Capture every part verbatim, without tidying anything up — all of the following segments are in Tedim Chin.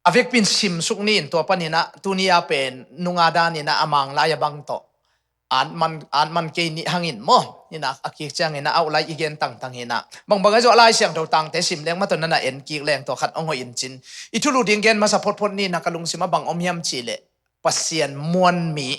a vekpin simsuk ni in tua panin ah tuni a pen nunga dan in ah a Mang lai a bang tawh at man, at man kei nih hangin maw. In ah a kik ciangin ah a uh lai i gen tangtang in ah bangbang a zawh Lai Siangtho tangte sim leng maw tawh na na en kik leng tua khat hong hoih in cin. I thulu ding gen masa photphot ni in ah ka lungsim ah bang om hiam cih leh Pasian muan mi,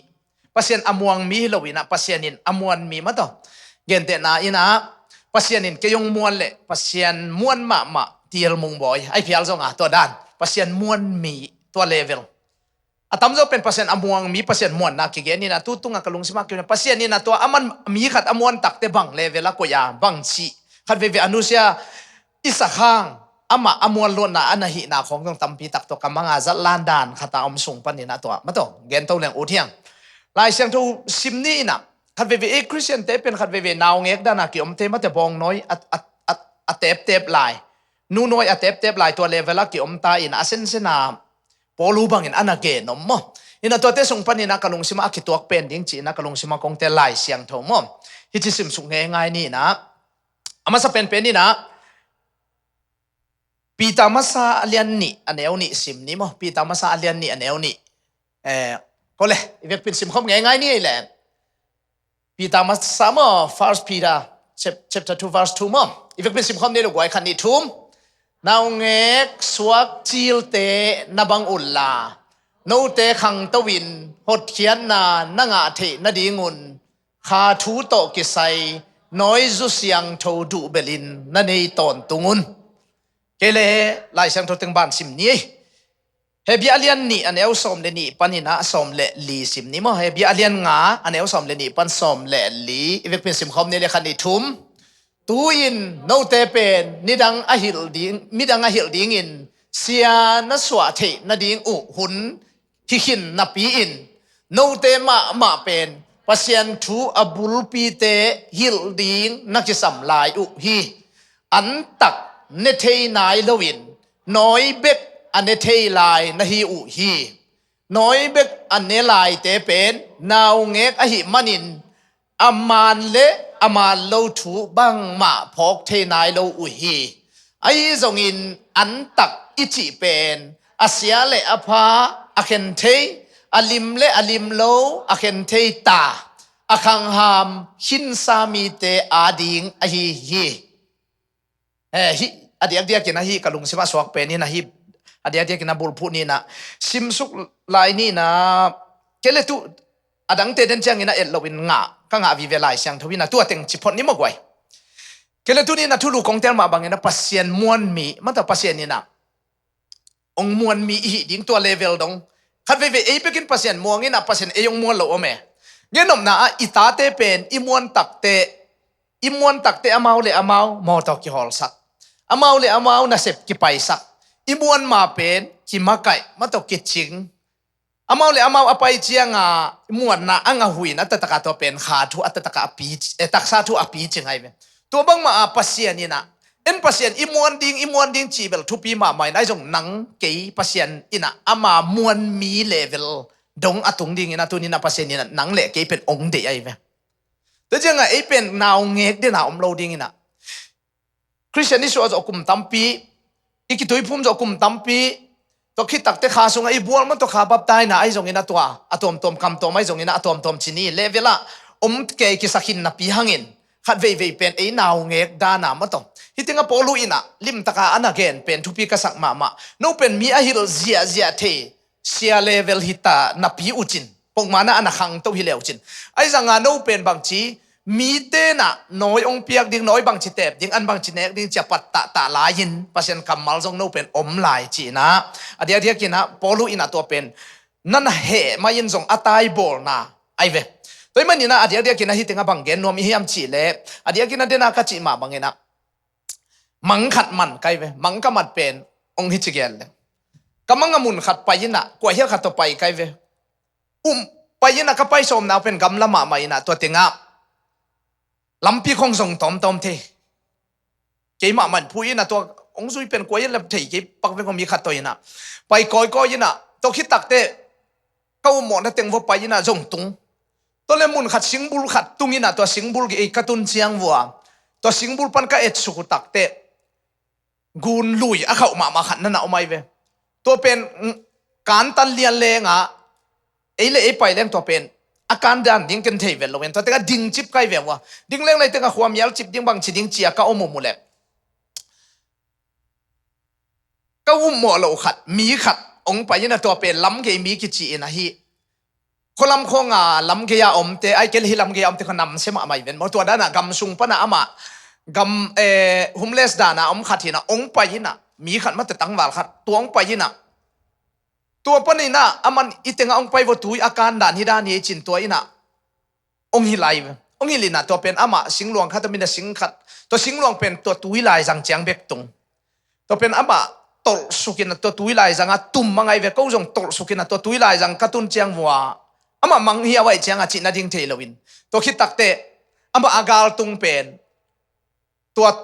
Pasian a muang mi hi lo in ah Pasian in a muan mi maw tawh. Gentehna in ah Pasian in kei hong muan leh Pasian muan mahmah tial mungbawi ai phial zong a tua dan Pasian muan mi tua level. A tamzaw pen Pasian a muang mi Pasian muanna kigen in ah tu tungah ka lungsim ah kigen Pasian in ah tua a man mi khat a muan takte bang level a koih a bang cih khat veivei a nusia i sakhang amah a muan luatna a na hihna khawng zong tampi tak tawh ka manga zat lan dan khat a om sung panin ah tua maw tawh gen to leng ut hiang. Lai Siangtho sim ni in ah khat veivei ei Khristiante pen khat veivei naungek dan a kiomte maw tawh bawngnawi a, a, a, a teptep lai, nunawi a teptep lai tua level a kiom ta in ah a sensen a Paulu bangin a na gen om maw. In ah tuate sung panin ah ka lungsim ah a kituak pen ding cih in ah ka lungsim ah kong tel Lai Siangtho maw. Hici simsuk ngeingai ni in ah a masa penpen in ah Peter masa a lian nih a neu nih sim ni maw. Peter masa a lian nih a neu nih. Eh, ko le, i vekpin simkhawm ngeingai ni ei le. Peter masa maw, First Peter chap-, chapter two verse two maw. I vekpin simkhawm ni lo guai khat nih thum. Naungek suak cilte na bang unla note khangto in hotkhiatna na ngah theih nadingun kha thu tawh kisai nawizu siangtho duhbelin na nei tawntung un. Kei le Lai Siangtho teng ban sim ni ei. Hebia a lian nih a neu sawm le nih panin ah sawm le li sim ni maw. Hebia a lian nga a neu sawm le nih pan sawm le li i vekpin simkhawm ni le khat nih thum. Tu-in note pen nidang a hilh ding, midang a hilh dingin sia na suah theih nading uh hun hi khin napi-in note mahmah pen Pasian thu a bulpite hilh ding na kisam lai uh hi. Antak ne thei nai loin nawi bek a ne thei lai na hi uh hi. Nawi bek a ne laite pen naungek ahih manin a man le a man lo thu bangmah phawk thei nai lo uh hi. Ahi zongin antak i cih pen a sia le a pha a khen thei, a lim le a lim lo a khen thei ta, a khangham khinsa mite ading ahi hi. Eh, hih a diakdiakin ah hih ka lungsim ah suak pen in ah hih a diakdiakin ah bulphuh ni in ah simsuk lai ni in ah kei le tu a dangte den ciangin ah et loin ngah ka ngah vive Lai Siangtho in ah tua teng ci phot ni maw guai. Kei le tu ni in ah thulu kong tel mah bangin ah Pasian muan mi maw tawh Pasian in ah hong muan mi i hih ding tua level dong. Khat veivei ei bekin Pasian muang in ah Pasian ei hong muan lo om e. Ngenopna ah i tate pen i muan takte, i muan takte amau le amau mawtaw kihawlsak, amau le amau nasep kipaisak, i muan ma pen kimakaih maw tawh kicing. Amau le amau a pai cianga muanna a ngahuin a taktak a tua pen kha thu a taktak a a pi, eh, taksa thu a picing ai ve. Tua bangmah a Pasian in ah en Pasian i muan ding i muan ding cih bel thupi mahmah in ai zong nang kei Pasian in ah ama muan mi level dong a tung ding in ah tuni in ah Pasian in ah nang le kei pen ong deih ai ve. Tua ciangah ei pen naungek den a om lo ding in ah Khristian i suah zawh kum tampi, i kituiphum zawh kum tampi, tua khit takte kha sungah i bual maw tawh kha baptaina ai zongin a tua a tuamtuam kamtuam ai zongin a tuamtuam ci ni level ah om kei kisakhin napi hangin khat veivei pen ei naungek dana maw tawh. Hih tengah Paulu in ah limtaka a na gen pen thupi ka sak mahmah. No pen mi a hilh ziahziah thei sia level hita napi uh cin pongmana a na khangto hi leu cin. Ai zanga no pen bangci mite na nawi ong piak ding, nawi bangci tep ding, an bangci nek ding cia pat tahtah lai-in Pasian kammal zong no pen om lai cihna a diakdiakin ah Paulu in ah tua pen nan heh mai-in zong a taibawlna ai ve. Tua hi manin ah a diakdiakin ah hih tengah bang gen nuam i hiam cih leh a diakin ah dena ka cih mah bangin ah mang khat man kai ve. Mang ka mat pen ong hi ci gen le ka mang a mun khat pai in ah kua hial khat tawh pai kai ve. Um, pai in ah ka pai sawmna pen gamla mahmah in ah tua tengah lampi khong zong tawmtawm thei. Keimah man phu in ah tua ong zui pen kua hial lap thei kei pak veng om hi khat tawh in ah pai kawikawi in ah tua khit takte ka ummawhna teng vua pai in ah zong tung. Tua le mun khat singbul khat tung in ah tua singbul gei ka tun ciang vua tua singbul pan ka et suk uh takte gun lui a khauh mahmah khat na na om ai ve. Tua pen, mm, kantan lian lengah, ei le ei pai leng tua pen a kandan ding ken thei vet lo in, tua tengah ding cip kai ve uh a. Ding leng lei tengah khuamial cip ding bang ci ding cia ka om uh mu leh, ka ummawh loh khat, mi khat hong pai in a, tua pen lamgei mi kici in ahi. Khualam khawnga lamgei a omte, ai kei le hi lamgei a omte kha namsia mahmah hi ven maw. Tua danah gam sung panah amah gam, eh, homeless danah om khat hinah hong pai inah, mi khat mate tangval khat tua hong pai inah, tua paninah aman i tengah hong pai vua, tui a kandan hi dan hi cin tua inah hong hilh lai ve. Hong hilh inah tua pen amah singluang khat a minah sing khat, tua singluang pen tua tui laizang ciang bek tung. Tua pen amah tolhsuk inah tua tui laizangah tum a ngai ve. Ko zong tolhsuk inah tua tui laizang ka tun ciang vua amah mang hi a vaih ciangah cihna ding thei loin, tua khit takte amah a galtung pen tua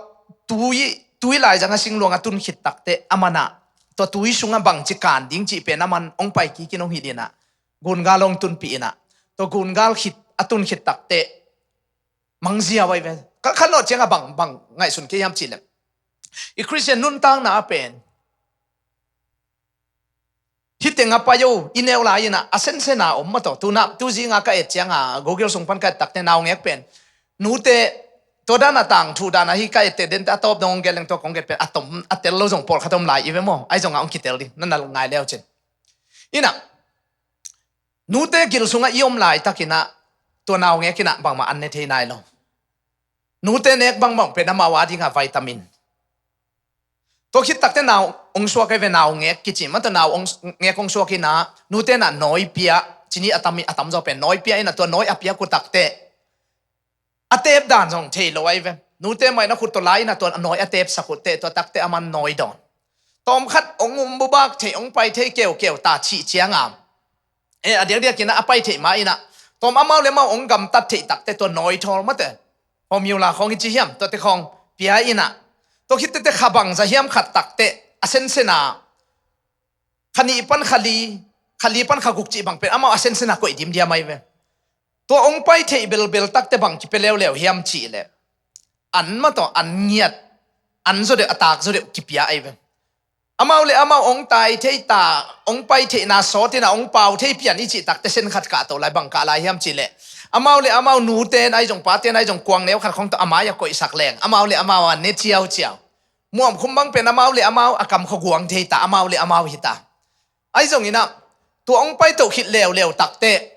tui, tui laizangah singluang a tun khit takte amanah tua tui sungah bangci kan ding cih pen aman hong pai kikin hong hilh inah gungal hong tunpih inah, tua gungal khit a tun khit takte mangzia vai ve. Ka khanlawh ciangah bang, bang ngaihsun kei hiam cihleh, i Khristian nuntakna a pen hih tengah pai uh i neu lai inah a sensena om mataw. Tuna tuzinga ka et cianga Google sung pan ka et takte naungek pen nute tua dana tangthu dana hi ka ette dente a tawp dong hong gelh leng tua kong gelh pen a tom a tel lo zong pawlkhat om lai i ve maw. Ai zongah hong kitel ding na nal ngai leu cin. Inah nute gil sungah i om laitakinah tua naungek inah bangmah an ne thei nai lo. Nute nek bangbang pen amau a dingah vitamin. Tua khit takte nau hong suak ei ve, naungek kici mata nau hong ngek hong suak inah nute nah nawi pia, cini a tam, a tamzaw pen nawi pia inah tua nawi a piak uh takte a tep dan zong thei lo ai ve. Nute mah inah khut tua lai inah tua nawi a tepsak uhte tua takte aman nawi dawn. Tawm khat hong um bubak thei, hong pai thei keukeu ta cih ciangam, e, a diakdiak inah a pai theih ma inah tawm amau le amau hong gamtat theih takte tua nawi thawl mate, formula khawng i ci hiam, tuate khawng pia inah tua khit tete kha bangza hiam khat takte a sensena kha nih pan kha li, kha li pan kha guk cih bang pen amau a sensena koih dimdiam ai ve. Tua hong pai theih belbel takte bang kipia leuleu hiam cihleh an mataw, an ngiat, an zaw deuh, a tak zaw deuh kipia ai ve. Amau le amau hong tai thei ta, hong pai theihna sawt inah hong pau thei pian i cih takte sen khat kahto lai, bang kah lai hiam cihleh amau le amau nuten ai zong paten ai zong kuang neu khat khong tawh a mai a koihsak leng amau le amau a ne ciauciau. Muamkhum bang pen amau le amau a kam khua guang thei ta, amau le amau hi ta. Ai zong inah tua hong pai toh khit leuleu takte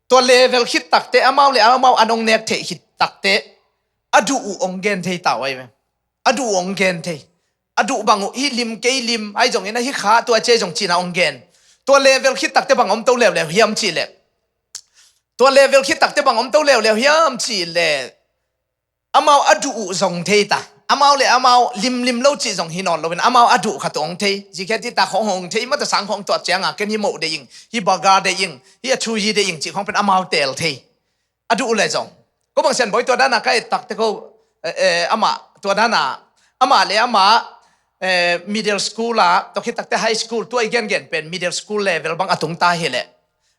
tua level khit takte amau le amau an hong nek theih khit takte a duh uh hong gen thei ta uh ai ve. A duh uh hong gen thei. A duh bang uh hih lim kei lim ai zong inah hih kha tua cia zong cinah hong gen. Tua level khit takte bang om to leuleu hiam cihleh, tua level khit takte bang om to leuleu hiam cihleh amau a duh uh zong thei ta. Amau le amau limlim lo cih zong hi nawn loin amau a duh khat uh hong thei. Zikhiat hi ta khong hong thei mata sang khong tuah cianga ken hi moh deih ing, hi baga deih ing, hi a chu hi deih ing cih khong pen amau teel thei. A duh le zong ko bang sianbawi tua dana ka et takte ko, eh, eh, amah tua dana amah le amah, eh, middle school ah tua khit takte high school tua i gengen pen middle school level bang a tung ta hileh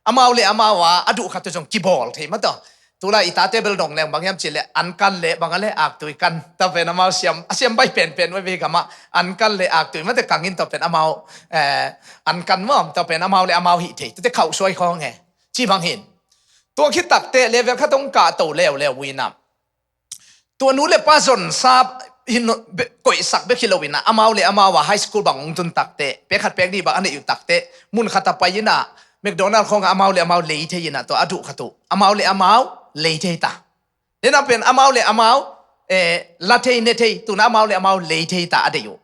amau le amau a a duh khat uh zong kibawl thei mataw. Tulai i tate bel dong leng bang hiam cihleh an kan le bang a le aktui kan. Tua pen amau siam, a siam bai penpen uh ve gamah an kan le aktui mate kangin tua pen amau, eh, an kan mawm tua pen amau le amau hih thei. Tate khauh suai khawng he. Ci bang hin. Tua khit takte level khat hong kahto leuleu uh inah tua nu le pa zonsa hin koihsak bek hi lo inah amau le amau a high school bang hong tun takte pek khat pek nih bang a neih uh takte mun khat a pai inah McDonald khawngah amau le amau lei thei inah tua a duh khat uh amau le amau lei thei ta. Lenah pen amau le amau, eh, la thei ne thei tuna amau le amau lei thei ta a deih uh.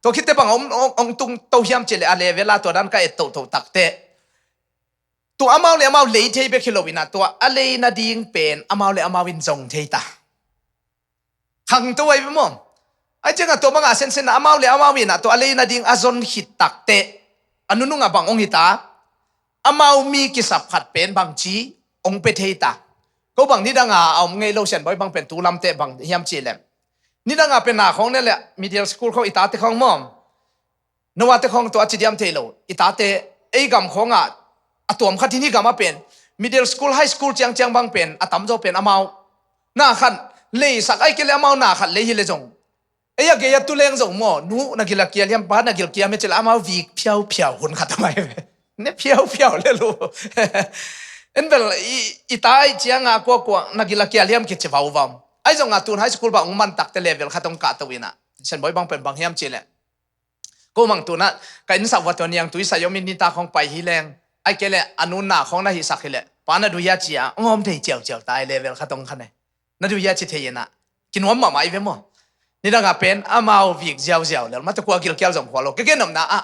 Tua khitte bang hong, hong, hong tung to hiam cihleh a level a tua dan ka et tohtoh takte tua amau le amau lei thei bek hi lo inah tua a lei nading pen amau le amau in zong thei ta. Khangto ai ve maw? Ai ciangah tua bangah sensen ah amau le amau inah tua a lei nading a zon khit takte a nunungah bang hong hi ta? Amau mi kisap khat pen bangci hong pia thei ta? Ko bang nidanga a om ngei lo sianbawi bang pen tu lamte bang hiam cihleh nidanga pen na khawng ne le middle school khawng i tate khawng maw? Noah te khawng tua a ci diam thei lo. I tate ei gam khawngah a tuam khat hi ni gamah pen middle school, high school ciangciang bang pen a tamzaw pen amau na khat leisak ai kei le amau na khat lei hi le zong Ei a gei a tu leng zong maw, nu na gil a kial hiam, pa na gil kial hiam e ci leh amau vik phiauphiau hun khat a mai ve. Ne phiauphiau le lu. En bel i, i ta ahih ciangah kuakua na gil a kial hiam kici vauvau. Ahi zongah tun high school bang hong man takte level khat hong kahto inah, Sianbawi bang pen bang hiam ci leh, ko mang tunah ka inn sah vua tua niangtui sai om in nitak hong pai hi leng, ahih kei leh a nunna khawng na hihsak hi leh, pa na dui hia ci-a hong hawm thei ciauciau ta, level khat hong khan e. Na dui hia ci thei inah kinuam mahmah i ve maw. Nidangah pen amau vik ziauziau lel mah tawh kua gilkial zong khual lo. Ka gen nopna ah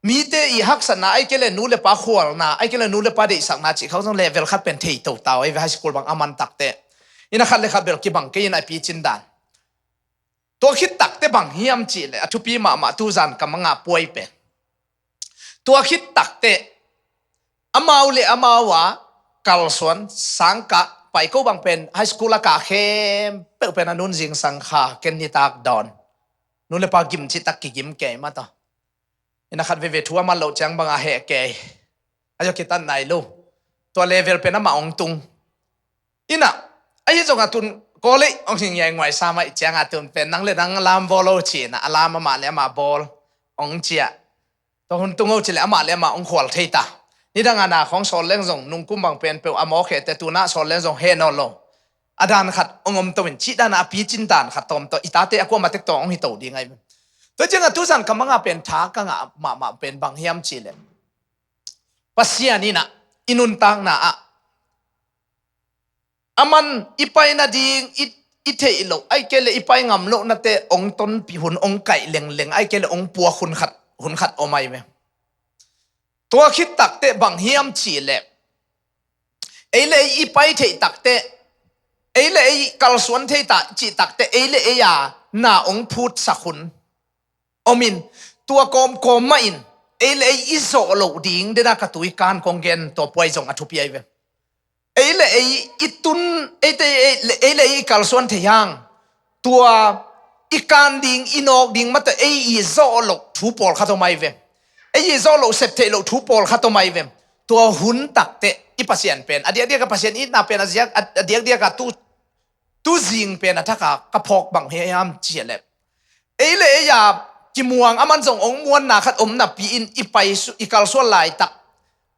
mite i haksatna ahih kei leh nu le pa khualna ahih kei leh nu le pa deihsakna cih khawng zong level khat pen thei to ta uh ahi ve, high school bang a man takte. Inah khat le khat bel kibang kei inah i picin dan. Tua khit takte bang hiam cih leh a thupi mahmah tuzan ka manga puai pen, tua khit takte amau le amau a kalsuan sangkah pai, ko bang pen high school a kah khempeuh pen a nun zingsang kha, ken nitak dawn. Nu le pa gim cih tak kigim kei mah tawh. Inah khat veve thu a man loh ciang bangah heh kei. A zaw kitat nai lo. Tua level pen amah hong tung. Inah ahi zongah tun kawlei hong hing ngiainguai sa mah i ciangah tun pen nang le nang lam bawl lo ci inah a lam amah le amah bawl hong ciah. Tua hun tung o ci leh amah le amah hong khual thei ta. Nidangah na khawng sawl leng zong nungkum bang pen peuh a mawkhete tunah sawl leng zong heh nawn lo. A dan khat hong om to in cih danah a picin dan khat tawm tawh i tate a kuamah tek tawh hong hi to ding ahi. Tua ciangah tuzan ka manga pen tha ka ngah mahmah pen bang hiam cih leh, Pasian inah i nuntakna ah a man i pai nading i, i theih loh ahih kei leh i pai ngam lohnate hong tonpih hun hong kaih lengleng ahih kei leh hong puak hun khat, hun khat om ahi ve. Tua khit takte bang hiam cih leh, ei le ei i pai theih takte, ei le ei kalsuan thei ta cih takte ei le ei a na hong phutsak hun om in, tua kawmkawm mah in ei le ei i zawh loh ding dena ka tui kan kong gen tua puai zong a thupi ahi ve. Ei le ei i tun, ei te, ei le ei i kalsuan thei hang, tua i kan ding i nawk ding mah tawh ei i zawh loh thu pawlkhat om ahi ve. Ei i zawh loh, sep theih loh thu pawlkhat om ahi ve. Tua hun takte i Pasian pen a diakdiak a Pasian itna pen a ziak a, a diakdiak a tu, tuzing pen a thak a ka phawk bang hiam cih leh, ei le ei a kimuang a man zong hong muanna khat om napi in i pai su, i kalsuan laitak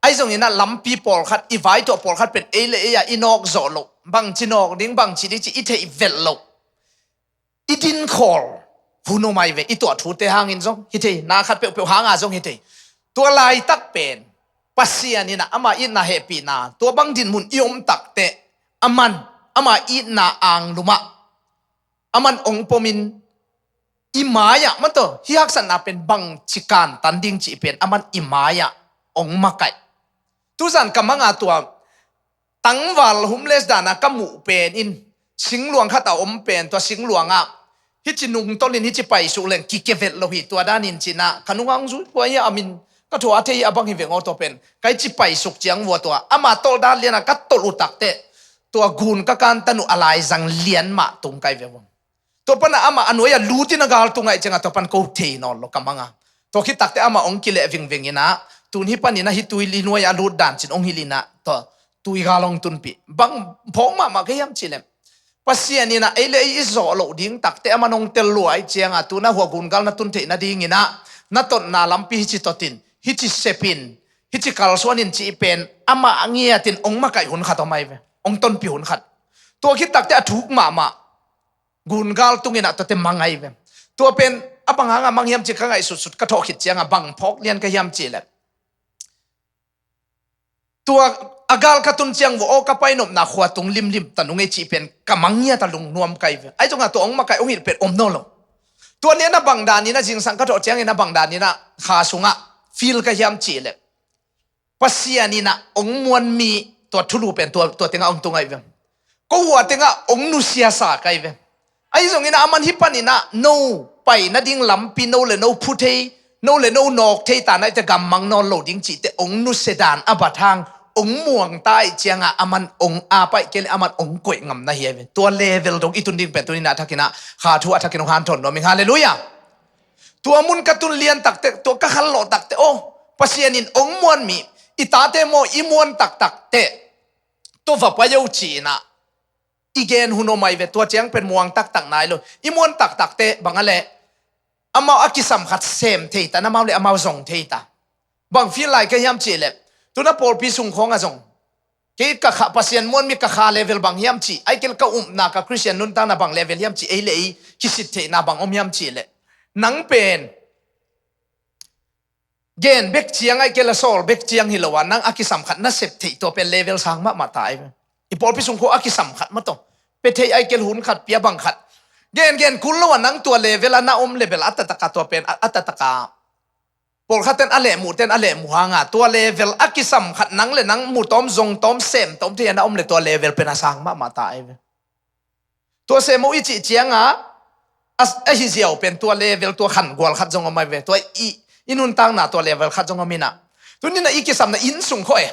ahi zongin ah lampi pawlkhat, i vaituah pawlkhat pen ei le ei a i nawk zawh loh, bangci nawk ding, bangci ding cih i theih velh loh, i dinkhawl hun om ahi ve. I tuah thute hangin zong hi thei, na khat peuhpeuh hanga zong hi thei. Tua laitak pen Pasian inah ama itna hehpihna, tua bang dinmun i om takte a man, ama itna anglumah a man hong pomin i mai-ah mah tawh hih haksatna pen bangci kantan ding cih pen a man i mai-ah hong makaih. Tuzan ka manga tua tangval homeless dana ka muh pen in, singluang khat a om pen, tua singluangah hici nungtolin hici paisuk leng kikevelh lo hi, tua danin cinah ka nunga hong zui kua hi a, a min ka thua thei a bang hi veng aw, tua pen ka hici paisuk ciang vua tua ama tolh dan liana ka tolh uh takte tua gun ka kantan uh a laizang lian mah tung kai ve vua. Tua pana amah a nuai-a lutin a gal tung ahih ciangah tua pan ko thei nawn lo ka manga. Tua khit takte amah hong kileh vingveng inah tun hih paninah hih tui li nuai-a lut dan cin hong hilh inah tua tui gal hong tunpih. Bang phawk mahmah ka hiam cih leh, Pasian inah ei le ei i zawh loh ding takte a man hong tel lua ahih ciangah tunah hua gun gal na tun theih nadinginah na totna lampi hici totin, hici sepin, hici kalsuanin cih pen amah a ngiatin hong makaih hun khat om ahi ve. Hong tonpih hun khat. Tua khit takte a thuk mahmah gun gal tunginah tuate mang ahi ve. Tua pen a bang hanga mang hiam cih ka ngaihsutsut ka thawh khit cianga bang phawk lian ka hiam cih leh, tua a gal ka tun ciang vua aw, ka pai nopna khua tung limlim ta nung ei cih pen ka mang ngiat a lungnuam ka hi ve. Ahi zongah tua hong makaih hong hilh pen om nawn lo. Tua lian a bang daninah zingsang ka thawh ciangin a bang daninah kha sungah feel ka hiam cih leh, Pasian inah hong muan mi tua thulu pen tua, tua tengah hong tung ahi ve. Ko hua tengah hong nusiasa ka hi ve. Ahi zongin a man hih paninah no pai nading lampi no le no phu thei, no le no nawk thei ta naite gammang nawn lo ding cihte hong nusia dan a bat hang hong muang ta ahih ciangah a man hong ap ahih kei leh a man hong koih ngam na hi ahi ve. Tua level dong i tun ding pen tuninah a thakinah kha thu a thakin hong hanthawn nuam ing. Halleluiah. Tua mun ka tun lian takte, tua ka khanlawh takte aw, Pasian in hong muan mi, i tate maw i muan taktakte tua va pai o ci-inah i gen hun om ai ve, tua ciang pen muang taktak nai lo. I muan taktakte bang a leh amau a kisam khat sem thei ta, amau le amau zong thei ta. Bang feel lai ka hiam cih leh, tuna pawlpi sung khawng a zong kei ka kha, Pasian muan mi ka kha level bang hiam cih, ai kel ka upna, ka Christian nuntakna bang level hiam cih, ei le ei kisit theihna bang om hiam cih leh, nang pen gen bek ciang ai kel a sawl bek ciang hi lo a, nang a kisam khat na sep theih tua pen level sang mahmah ta ai ve. I pawlpi sung khawng a kisam khat mah tawh pe thei ai kel hun khat pia bang khat gen gen kul lo a, nang tua level a na om level a taktak a tua pen a, a taktak a pawlkhat ten a lehmuh ten a lehmuh hanga tua level a kisam khat nang le nang mu tawm, zong tawm, sem tawm thei a na om le tua level pen a sang mahmah ta ai ve. Tua sem uh i cih cianga a, a hi ziau pen tua level, tua khan gual khat zong om ai ve. Tua i, i nuntakna tua level khat zong om inah, tuni inah i kisamna inn sung khawng e,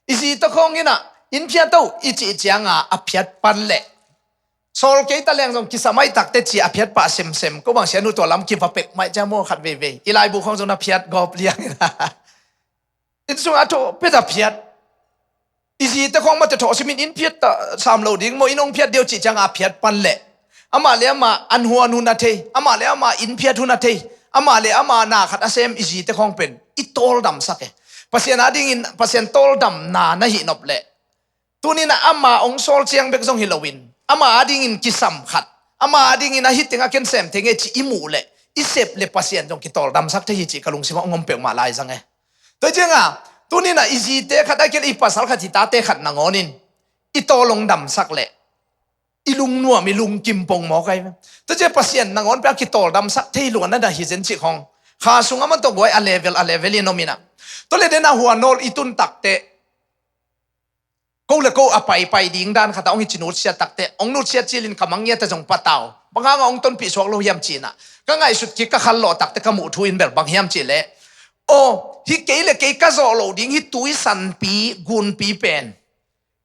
i zite khawng inah inn phiat o i cih cianga a phiat pan leh sawl kei ta leng zong kisam ai takte ci a phiat pah semsem. Ko bang sianu tua lam kiva pek mai ciang maw khat veivei. I laibu khawng zong na phiat gawp liang inah inn sung a tho pet a phiat. I zite khawng mate thawh simin inn phiat ta sam lo ding maw, inn hong phiat deuh cih cianga a phiat pan leh amah le amah an huan hun a thei, amah le amah inn phiat hun a thei, amah le amah na khat a sem i zite khawng pen i tawldamsak e. Pasian adingin Pasian tawldamna na hih nop leh, tuninah ama hong sawl ciang bek zong hi loin ama adingin kisam khat, ama adingin a hi tengah ken sem thei ngei cih i muh leh i sep le Pasian zong kitawldamsak thei hi cih ka lungsimah hong om peuhmah lai zang e. Tua cianga tuninah i zite khat a kel i pasal khat i tate khat nangawnin i tawl hong damsak leh i lungnuam i lungkim pongmawk ai ve. Tua ciang Pasian nangawn pia kitawldamsak thei luan a na hi zen cih khawng kha sung a man tawh guai a level a level in om inah, tua le den a hua nawl i tun takte ko le ko a paipai ding dan khat a hong hi ci nutsiat takte hong nutsiat cilin ka mang ngiat a zong patau bang hanga hong tonpih suak lo hiam cinah ka ngaihsut kik ka khal lawh takte ka muh thu in bel bang hiam cih leh, aw hi kei le kei ka zawh lo ding hi tui sanpi gunpi pen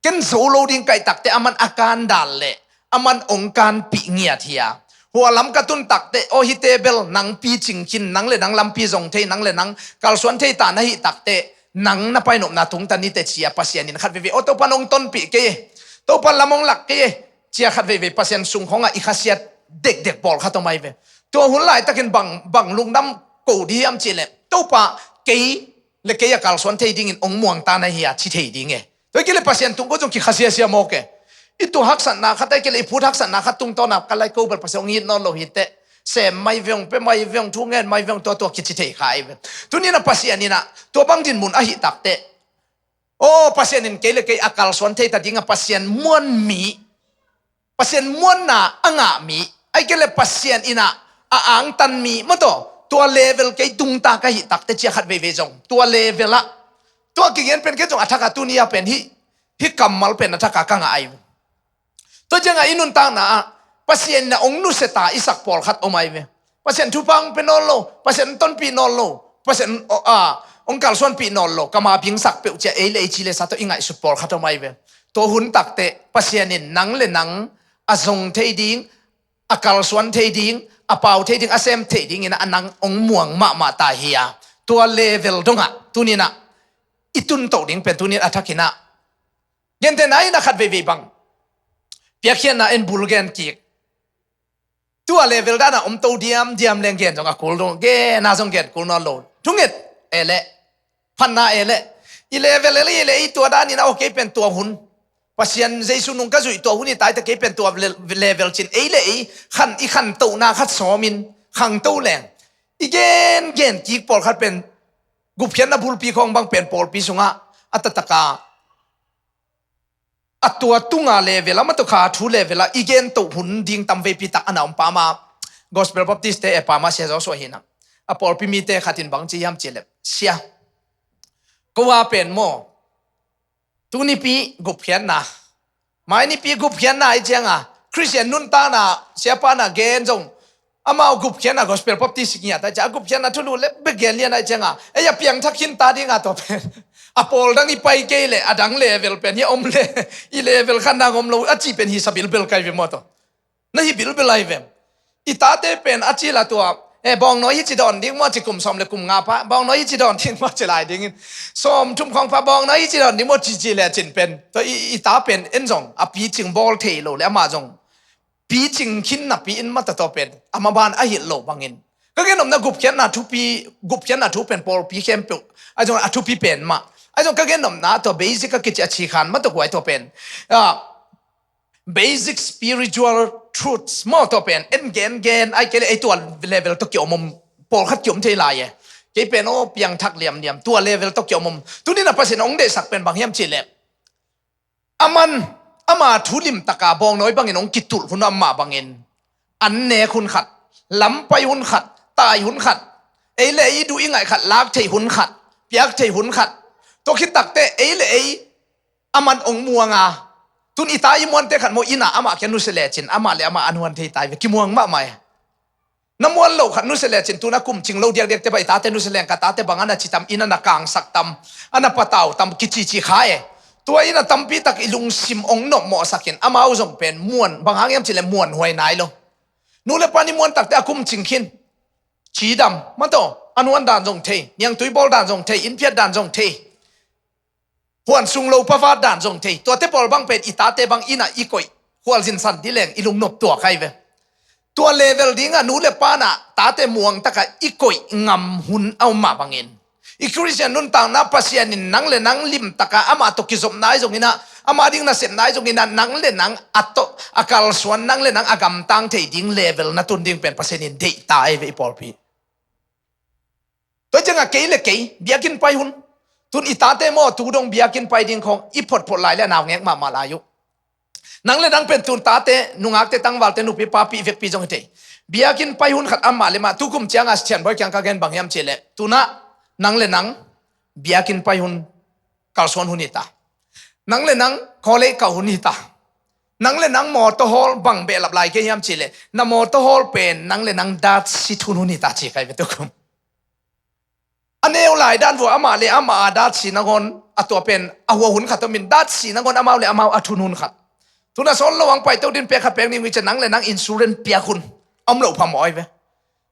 ken zo lo ding kaih takte aman a kan dal leh aman hong kanpih ngiat hi a, hua lam ka tun takte aw hite bel nang picing khin, nang le nang lampi zong thei, nang le nang kalsuan thei ta na hih takte nang na painopna tungta nite cia Pasian in khat veve aw Topan hong tonpih kei e, Topan lam hong lak kei e cia khat veve Pasian sung khawngah i khasiat dekdek pawlkhat om ai ve. Tua hun laitakin bang, bang lungdam ko dih hiam cih leh Topa kei le kei a kalsuan thei dingin hong muangta na hi a ci thei ding e. Tua kei le Pasian tung ko zong kikhasiasia mawk e. I tu haksatna khat ai kei le i phut haksatna khat tungtawna ka lai ko bel Pasian hong it nawn lo hi teh. Sem mai veng, pe mai veng, thu ngen mai veng, tua tua kici thei kha ai ve. Tuninah Pasian inah tua bang dinmun ahi takte aw Pasian in kei le kei a kalsuan thei ta dinga Pasian muan mi, Pasian muanna a ngah mi, ai kei le Pasian inah a angtan mi mataw tua level kei tungta ka hih takte cia khat veivei zong tua level ah tua kigen pen kei zong a thaka tuni a pen hih, hih kammal pen a thaka ka ngah ai ve. Tua cianga i nuntakna ah Pasian inah hong nusia ta i sak pawlkhat om ai ve. Pasian thupha hong pe nawn lo, Pasian hong tonpih nawn lo, Pasian hong kalsuanpih nawn lo, kama bingsak peuh cia ei le ei ci le sa tawh i ngaihsut pawlkhat om ai ve. Tua hun takte Pasian in nang le nang a zong thei ding, a kalsuan thei ding, a pau thei ding, a sem thei dingin a nang hong muang mahmah ta hi a, tua level dongah tuninah i tuntoh ding pen tunin a thakinah Gentehna in a khat veivei bang piakkhiatna en bul gen kik. Tua level dana om to diam diam leng gen zong a kul dong, gena zong gen kul nawn lo. Thunget e le, phanna e le, i level e le, i le i tua danin a ok pen tua hun. Pasian Jesu nung ka zuih tua hun i taita kei pen tua le-, level cin ei le ei khan i khantohna khat sawmin khangto leng i gen gen kik pawlkhat pen gupkhiatna bulpi khawng bang pen pawlpi sungah a tataka a tua tunga level a, matuh kha thu level a i gen toh hun ding tam veipi tak a na om pama, Gospel Baptist te e pama Sia Joshua hi na. A pawlpi mite khatin bang ci hiam ci lep, Sia, ko a pen maw, tunipi gupkhiatna, mainipi gupkhiatna i cianga Christian nuntakna siapa na gen zong amau gupkhiatna Gospel Baptist ngiat ai cia, a gupkhiatna thulu le bek gen lian ai cianga ei a piangthak khin ta dinga tua pen a pawl dang i pai kei le a dang level pen hi a om le i level khan dang om lo a ci pen hi sa bilbel kai ve maw tawh. Na hi bilbel ai vem? I tate pen a ci la tua Eh, bawngnawi hi ci dawn ding maw ci kum sawm le kum nga pha, bawngnawi hi ci dawn ding maw ci lai dingin. Sawm thum khawng pha, bawngnawi hi ci dawn ding maw ci ci le cin pen. Tua i, i ta pen en zong, a picing bawl thei lo le amah zong picing khin napi in mata tua pen a maban a hilh lo bangin. Ka gen nopna gupkhiatna thupi, gupkhiatna thu pen pawlpi khempeuh a zong a thupi pen mah. A zong ka gen nopna tua basic a kici a cikhan mata guai tua pen. Ah, basic spiritual truths maw tua pen en gen gen ai kei le ei tua level tawh kiom om pawlkhat kiom thei lai e. Kei pen aw piangthak liamliam tua level tawh kiom om. Tuni na Pasian hong deihsak pen bang hiam cih leh, aman ama thu limtaka bawngnawi bangin hong kitulh hun a mah bangin an nek hun khat, lam pai hun khat, tai hun khat, ei le ei duh i ngaih khat lak thei hun khat, piak thei hun khat, tua khit takte ei le ei aman hong muang a. Tun i ta i muante khat maw, inn ah amah kia nusia lecin amah le amah an huan thei tai ve, kimuang mahmah e. Na muan loh khat nusia lecin tun a kum cing lo diakdiakte bang i tate nusia leng ka tate bang a na ci tam, inn a na kangsak tam, a na patau tam kicici kha e. Tua inn a tampi tak i lungsim hong nopmawhsakin amau zong pen muan, bang hang hiam cih leh muanhuai nai lo. Nu le pa ni muan takte a kum cing khin, cidam mataw, an huan dan zong thei, niangtui bawl dan zong thei, inn phiat dan zong thei, huan sung lo pavat dan zong thei. Tuate pawl bang pen i tate bang inn ah i koih, khualzin san dih leng i lungnop tuak ahi ve. Tua level dingah nu le pa in ah tate muang takah i koih ngam hun a om mah bangin, i Khristian nuntakna Pasian in nang le nang limtakah amah tawh kizopna ahi zongin ah, amah ding nasepna ahi zongin ah, nang le nang a tawh a kalsuan, nang le nang a gamtang thei ding level na tun ding pen Pasian in deih ta ahi ve i pawlpi. Tua ciangah kei le kei biakinn pai hun, tun i tate maw tu dong biakinn pai ding khawng i photphot lai le a naungek mahmah lai uh. Nang le nang pen tun tate, nungakte, tangvalte, nupi papi i vekpi zong hi thei. Biakinn pai hun khat amah le mah, tukum ciangah Sian Bawi kiang ka gen bang hiam cih leh, tunah nang le nang biakinn pai hun, kalsuan hun hi ta. Nang le nang college kah hun hi ta. Nang le nang mawtaw hawl bang behlap lai kei hiam cih leh, na mawtaw hawl pen nang le nang datsit hun hun hi ta ci kai ve tukum. A neu lai dan vua amah le amah a datsi nangawn a tua pen a hua hun khat om in, datsi nangawn amau le amau a thun hun khat. Tun a sawn lo ang paito din pek khat pek ning wi ciah nang le nang insurance piak hun a om loh phamawh ahi ve.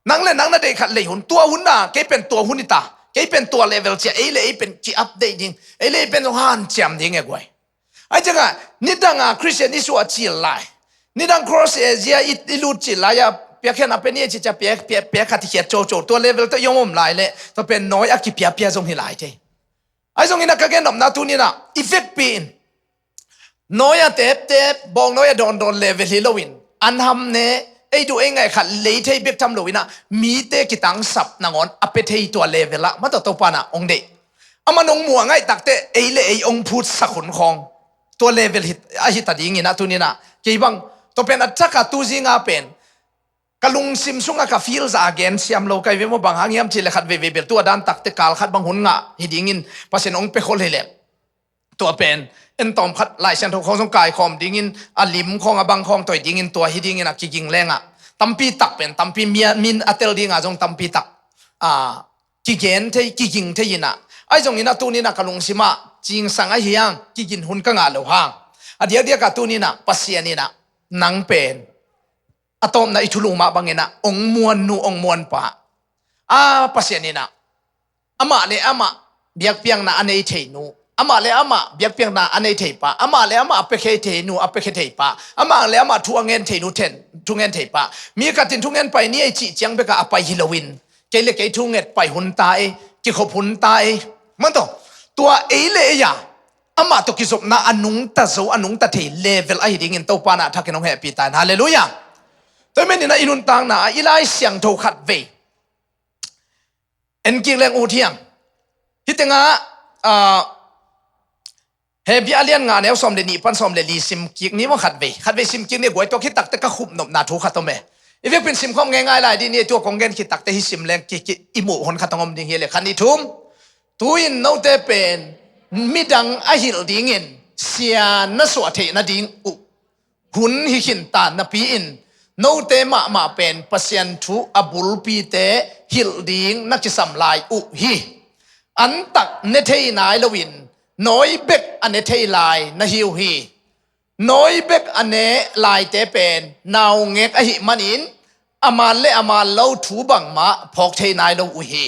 Nang le nang na deih khat lei hun, tua hun na kei pen tua hun hi ta, kei pen tua level ciah, ei le ei pen ki update ding, ei le ei pen zong hanciam ding e guai. Ahi ciangah nidangah Khristian i suah cil lai, nidang cross Asia i, i lut cil lai-ah piakkhiatna pen i ei cicia piak, piak, piak khat i khiat coco, tua level tawh i om om lai leh tua pen nawi a kipiapia zong hi lai thei. Ahi zongin a ka gen nopna tuninah i vekpi in nawi a teptep, bawngnawi a dawndawn level hi loin, an ham ne, ei duh ei ngaih khat lei thei bek tham loinah mite kitangsap nangawn a pia thei tua level ah mata Topa nah hong deih. Aman hong muang ngaih takte ei le ei hong phutsak hun khawng tua level hi, a hi ta dinginah tuninah kei bang tua pen a thak a tu zinga pen ka lungsim sungah ka feel zah a gen siam lo kai ve maw, bang hang hiam cih le khat veivei bel tua dan takte kal khat bang hun ngah hi dingin Pasian hong pia khol hi leh. Tua pen en tawm khat Lai Siangtho khawng zong kaikhawm dingin a lim khawng a bang khawng toi dingin tua hi dingin a kiging lengah tampi tak pen tampi mia, min a tel dinga zong tampi tak a kigen thei, kiging thei inah. Ahi zongin a tuninah ka lungsimah cingsang ahi hang, kigin hun ka ngah lo hang. A diakdiakah tuninah Pasian inah nang pen a tawpna i thulu mah banginah hong muan nu, hong muan pa. A Pasian inah amah le amah biakpiakna a nei thei nu, amah le amah biakpiakna a nei thei pa, amah le amah a piakhia thei nu, a piakhia thei pa, amah le amah thu a ngen thei nu, then, thu ngen thei pa. Mi khatin thu ngen pai ni ei cih ciang bekah a pai hi loin, kei le kei thu nget pai hun ta ei, kikhop hun ta ei. Mantaw, tua ei le ei a amah tawh kizopna a nungta zo, a nungta thei level ahi dingin Topa nah thakin hong hehpih ta in. Halleluiah. Tua hi meninah i nuntakna ah i Lai Siangtho khat vei en kik leng ut hiam? Hih tengah, ah, Hebrew a lian nga neu sawm le nih pan sawm le li sim kik ni maw khat vei. Khat vei sim kik ni guai tua khit takte ka khup nopna thu khat om e. I vekpin sim khawm ngeingai lai dih ni tua kong gen khit takte hih sim leng kik, kik i muh hon khat hong om ding hi le khat nih thum. Tu-in note pen midang a hilh dingin sia na suah theih nading uh hun hi khin ta napi-in note mahmah pen Pasian thu a bulpite hilh ding na kisam lai uh hi. An tak ne thei nai loin nawi bek a ne thei lai na hi uh hi. Nawi bek a ne laite pen naungek ahih manin a man le a man lo thu bangmah phawk thei nai lo uh hi.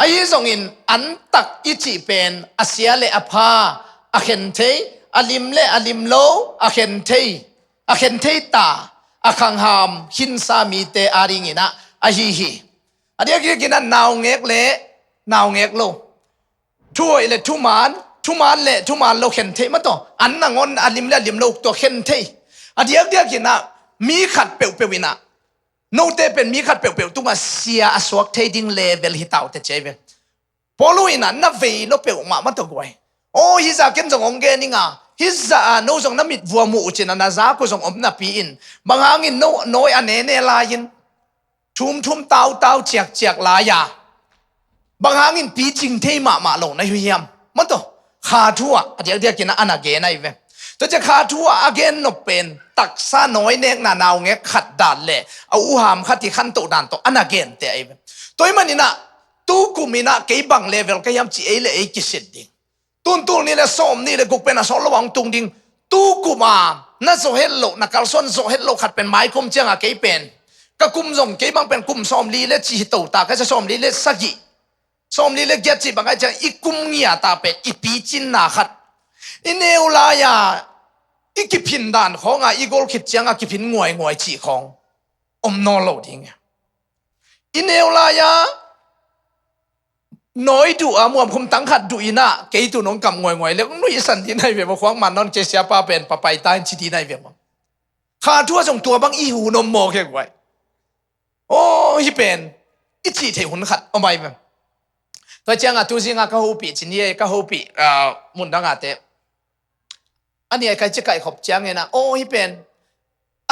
Ahi zongin antak i cih pen a sia le a pha a khen thei, a lim le a lim lo a khen thei, a khen thei ta, a khangham khinsa mite adingin ah ahi hi. A diakdiakin ah naungek le naungek lo, thuhoih le thuman, thuman le thuman lo khen thei mah tawh, an nangawn a lim le a lim lo tawh khen thei. A diakdiakin ah mi khat peuhpeuh in ah note pen mi khat peuhpeuh tungah sia a suak thei ding level hi ta uh teh ci ahi ve. Paul in ah na vei lo peuhmah mah tawh guai. Aw, hih zah ken zong hong gen ing a, hih zah a no zong na mitvua muh uh cin a na zak uh zong om napi in, bang hangin no nawi a nene lai-in thumthum tautau ciakciak lai-a, bang hangin picing thei mahmah lo na hi uh hiam? Mah tawh kha thu ah a diakdiakin ah a na gen ahi ve. Tua ciang kha thu ah a gen nop pen taksa nawi nekna naungek khat dan le a uham khat i khantoh dan tawh a na gen teh ahi ve. Tua ahih manin ah tu kum in ah kei bang level ka hiam ci ei le ei kisit ding. Tun tul nih le sawm nih le guk pen a sawt lo a hong tung ding. Tu kum a na zawh het loh, na kalsuan zawh het loh khat pen mai kum ciang a kei pen, ka kum zong kei bang pen kum sawmli le cih hi to ta, ka sia sawmli le sagih, sawmli le giat cih bang ahih ciang i kum ngia ta pen i picinna khat, i neu lai-a i kiphin dan khawng a i gol khit ciang a kiphin nguainguai cih khawng om nawn lo ding. I neu lai-a nawi duh a muamkhum tang khat duh in ah kei tu nong kam nguainguai le nuihsan ding ahi ve maw, khuang man nawn kei siapa pen papai ta in ci ding ahi ve maw. Kha thu ah zong tua bang i hun om maw kei guai. Aw, hih pen i cih theih hun khat om ahi ve. Tua ciang a tu zing a ka hopih ci ni ei, ka hopih, ah, mun dang a te a ni a kai ci kaihkhop ciangin ah, aw, hih pen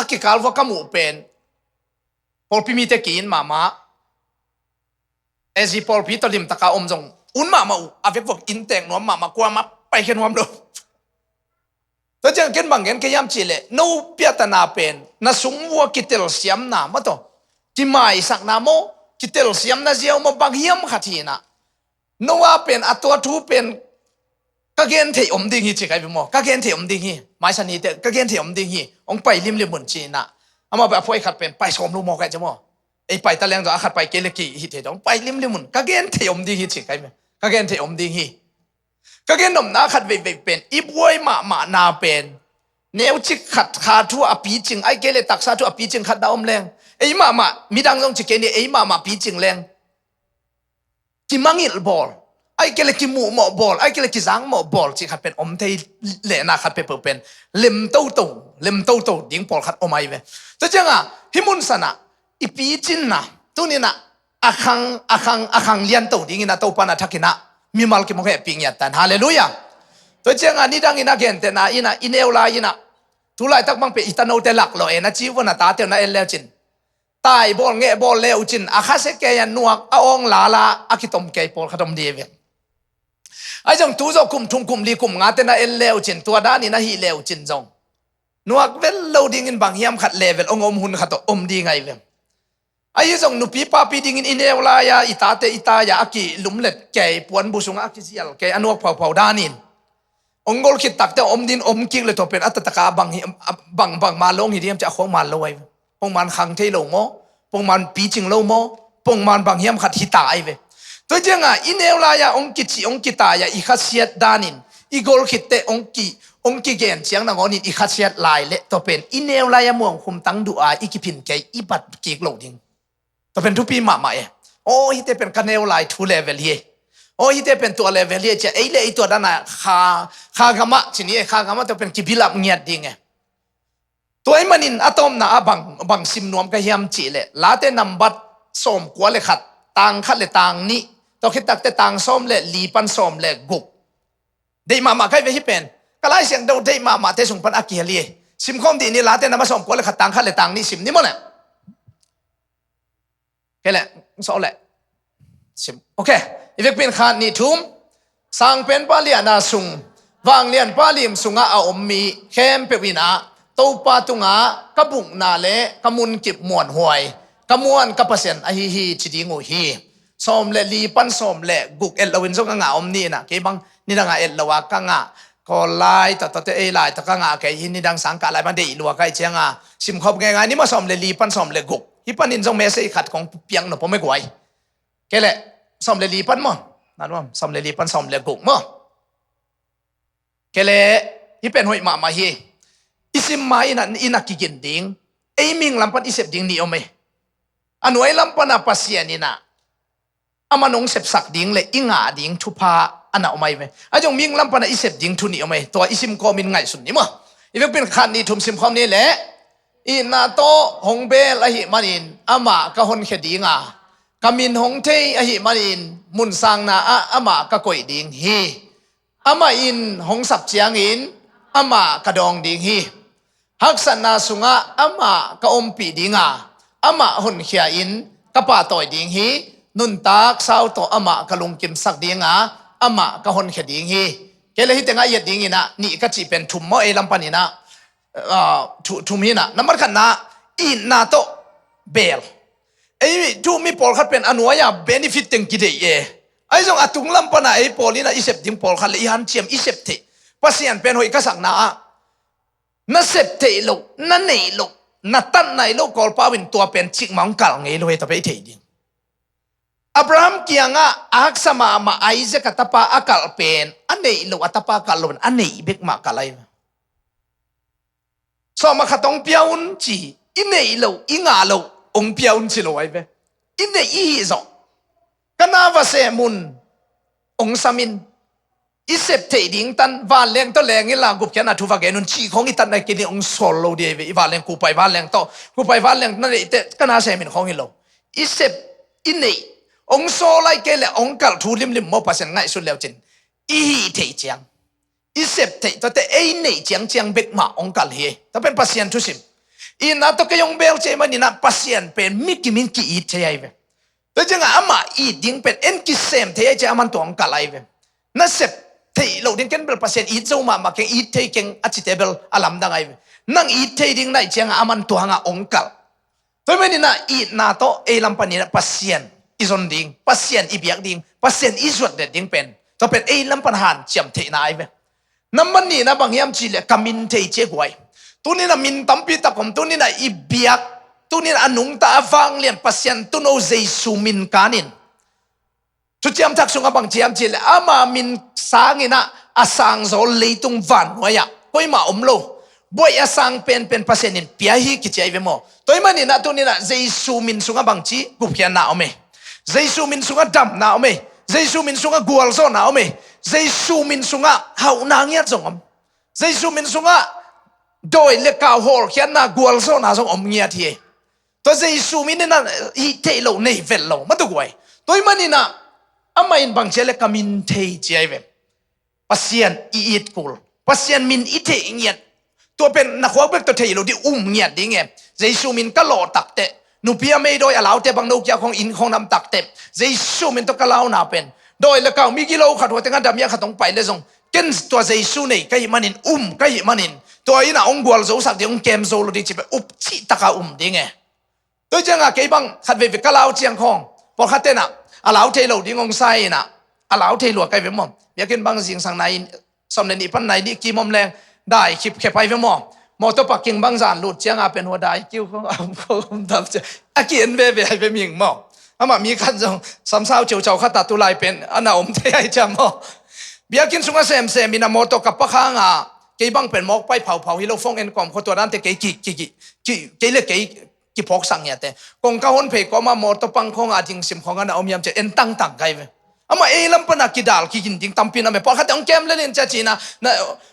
a kikal vua ka muh pen pawlpi mite ki-in mahmah, A Z pawlpi tawh limtaka om zong un mahmah uh, a vekvok inntek nuam mahmah, kuamah paikhia nuam lo. Tua ciang ken bang gen ka hiam cih leh no piatana pen na sung vua kitelsiamna mah tawh, kimaisakna maw, kitelsiamna ziau maw, bang hiam khat hi in ah no a pen a tua thu pen ka gen theih om ding hi ci kai ve maw, ka gen theih om ding hi, maisan hi teh ka gen theih om ding hi, hong pai limlim un ci in ah. Amah pen a phuai khat pen pai sawm lo maw kai ci maw. Ei pai ta leng zong a khat pai kei le ki hi thei dong, pai limlim un, ka gen theih om ding hi ci kai ve. Ka gen theih om ding hi. Ka gen nopna khat veivei pen i buai mahmahna pen neucik khat kha thu a picing, ahih kei le taksa thu a picing khat dah om leng, ei mahmah, midang zong ci kei ni, ei mahmah picing leng kimangilh bawl, ahih kei le kimuhmawh bawl, ahih kei le kizangmawh bawl cih khat pen om thei lehna khat peuhpeuh pen lem toto, lem toto ding pawlkhat om ahi ve. Tua ciangah hih mun sanah i picinna tuninah a khang, a khang, a khang lianto dingin a Topa na thakinah mimal kimawk hehpih ngiat tan. Halleluiah. Tua ciangah nidangin a gentehna inah i neu lai-inah tulaitak bang peh i tanote laklawh e na ci uh a, na tate uh na en leucin tai bawl ngeh bawl le uh cin a khasia kei a nuak a awng lala a kitom kei pawlkhat om dih ve. Ahi zong tu zawh kum thum kum li kum ngate na en le uh cin tua danin a hih le uh cin zong nuak vel lo dingin bang hiam khat level hong om hun khat om ding ahi ve. Ahi zong nupi papi dingin i neu lai-a i tate i tai-a a kilumlet kei, puanbu sungah a kizial kei a nuak phauphau danin hong gol khit takte om din om kik le tua pen a tataka bang hi, a bang, bang man lo hi diam ci a khong man lo ahi ve. Pongman khang thei lo maw? Pongman picing lo maw? Pongman bang hiam khat hi ta ahi ve. Tua ciangah i neu lai-a hong kici hong kitai-a i khasiat danin i gol khitte hong ki, hong kigen ciang nangawnin i khasiat lai le tua pen i neu lai-a muangkhum tang duh a i kiphin kei i bat kik lo ding. Tua pen thupi mahmah e. Aw, hihte pen ka neu lai thu level hi e. Aw, hihte pen tua level hi e cia ei le ei tua dana kha, kha gamah ci ni e, kha gamah tua pen kibilap ngiat ding e. Tua ahih manin a tawpna ah bang, bang sim nuam ka hiam cih leh Late nambat sawmkua le khat, tang khat le tang nih, tua khit takte tang sawm le li pan sawm le guk. Deih mahmah kai ve hih pen. Ka Lai Siangtho deih mahmahte sung pan a kihel hi. Simkhawm dih ni, Late nambat sawmkua le khat, tang khat le tang nih sim ni maw le. Kei le, sawh le. Sim. Ok. I vekpi in khat nih thum. Sangpenpa liahna sung, vanglianpa lim sungah a om mi khempeuh inah Topa tungah ka bukna le ka munkip muanhuai, ka muan ka Pasian ahi hi ci ding uh hi. Sawm le li pan sawm le guk et loin zong a ngah om ni inah, kei bang nidangah et lo a ka ngah. Kawl lai tawh, tawh te ei lai tawh ka ngah kei hi, nidang sangkah lai bang deih lua ka hih cianga simkhawm ngeingai ni maw, sawm le li pan sawm le guk. Hih panin zong message khat kong piak nop om e guai. Kei le sawm le li pan maw? Na nuam, sawm le li pan sawm le guk maw? Kei le hih pen hoih mahmah hi. I sim ma in a, in a kigin ding, ei mihing lam pan i sep ding nih om e. A nuai lam pan a Pasian in a, aman hong sepsak ding le i ngah ding thupha a na om ahi ve. A zong mihing lam pan a i sep ding thu nih om ahi. Tua i sim kawmin ngaihsun ni maw? I vekpin khat nih thum sim khawm ni le, itna tawh hong beel ahih manin amah ka honkhia ding a, ka min hong thei ahih manin mun sangna ah amah ka koih ding hi. Amah in hong sap ciangin amah ka dawng ding hi. Haksatna sungah amah ka ompih ding a, amah honkhia in ka pahtawi ding hi. Nuntak sau tawh amah ka lungkimsak ding a, amah ka honkhia ding hi. Kei le hih tengah i et ding in a, nih ka cih pen thum maw, ei lam pan in a, ah, thu-, thum hi in a. Nambat khatna, itna tawh beel. Ei thu mi pawlkhat pen a nuai-a benefit teng kideih e. Ahi zong a tung lam pan a ei pawl in a i sep ding pawlkhat le i hanciam, i sep theih, Pasian pen hoih ka sakna ah, na sep theih loh, na neih loh, na tat nai loh Kawlpau in tua pen cikmah hong kalh ngei lo hi, tua pen i thei ding. Abraham kiangah a haksa mahmah Isaac a tapa a kalh pen a neih loh a tapa kalh lo in, a neih bek mah kalh ahi ve. Sawm a khat hong pia un ci, i neih loh, i ngah loh hong pia un ci lo ahi ve. I neih i hih zawh. Ka na va sem un, hong sam in. I sep theih ding tan, vanleng tawh leng inla gupkhiatna thu va gen un cih khawng i tat nai kei ni, hong sawl lo ding ahi ve. I vanleng kupai vanleng tawh, kupai vanleng na neih teh ka na sem in khawng hi lo. I sep, i neih, hong sawl lai kei le hong kalh thu limlim maw, Pasian ngaihsut leucin i hih theih ciang. I sep theih tuate ei neih ciangciang bek mah hong kalh hi. Tua pen Pasian thusim. Itna tawh kei hong beel ci ahih manin a Pasian pen mi kim in ki-it thei ahi ve. Tua ciangah amah it ding pen en kisem thei ahi ciah aman tua hong kalh ahi ve. Na sep theih loh ding, ken bel Pasian it zo mahmah keng, it thei keng a cite bel a lamdang ahi ve. Nang it thei ding na hih ciangah aman tua hangah hong kalh. Tua ahih manin a itna tawh ei lam panin a Pasian i zon ding, Pasian i biak ding, Pasian i zuat det ding pen, tua pen ei lam pan hanciam theihna ahi ve. Nambat nihna bang hiam cih leh ka min thei ci e guai. Tuni in a min tampi tak om, tuni in a i biak, tuni in a nungta a vanglian Pasian Tuuno Jesu min kanin. Thuciam Thak sungah bang ci hiam cih leh ama min sangin a, a sangzaw leitung vannuai ah koimah om lo. Buaih a sang penpen Pasian in pia hi kici ahi ve maw. Tua ahih manin a tuni in a Jesu min sungah bang ci, gupkhiatna om e. Jesu min sungah damna om e. Jesu min sungah gualzawhna om e. Jesu min sungah hauhna ngiat zong om. Jesu min sungah dawi le kau hawlkhiatna gualzawhna zong om ngiat hi e. Tua Jesu min in a hih theih loh nei vet lo mah tuk uai. Tua ahih manin a amah in bang ci a leh ka min thei ci ahi ve. Pasian i it kul, Pasian min i theih ngiat. Tua pen na khuak bek tawh thei lo ding, um ngiat ding e. Jesu min ka lawh takteh, nupi a meidawi a laute bang no kia khawng inn khawng nam takteh, Jesu min tawh ka launa pen dawi le kau mi gilo khat hua tengah damia khat hong pai le zong, ken tua Jesu nei ka hih manin, um ka hih manin, tua in a hong gualzosak ding, hong kem zo lo ding cih pen up cih taka um ding e. Tua ciangah kei bang khat veivei ka lau ciang khawng, pawlkhat ten a, a lau thei lo ding hong sa in a, a lau thei lua ka hi ve maw. Biakinn bang zingsang nai, sawm le nih pan nai nih kim om leng, dai khipkhep ahi ve maw. Mawtaw parking bang zan lut ciangah pen hua dai kiu khawng a om khawng om tam ciang a ki-en veve ahi ve ming maw. Amah mi khat zong samsau ceucau khat a tulai pen a na om thei ahi ciang maw. Biakinn sungah semsem in a mawtaw ka pak hangah, kei bang pen mawk pai phauphau hi lo, phone en kawm khua tua dante kei ki, ki, ki, ki, kei le kei kiphawksak ngiate. Kong ka hon phei kawma mawtaw pang khawng a ding sim khawng a na om hiam cia en tangtang kai ve. Amah ei lam pana kidal kigin ding tampi na me. Pawlkhat hong kem lel in cia cina, na,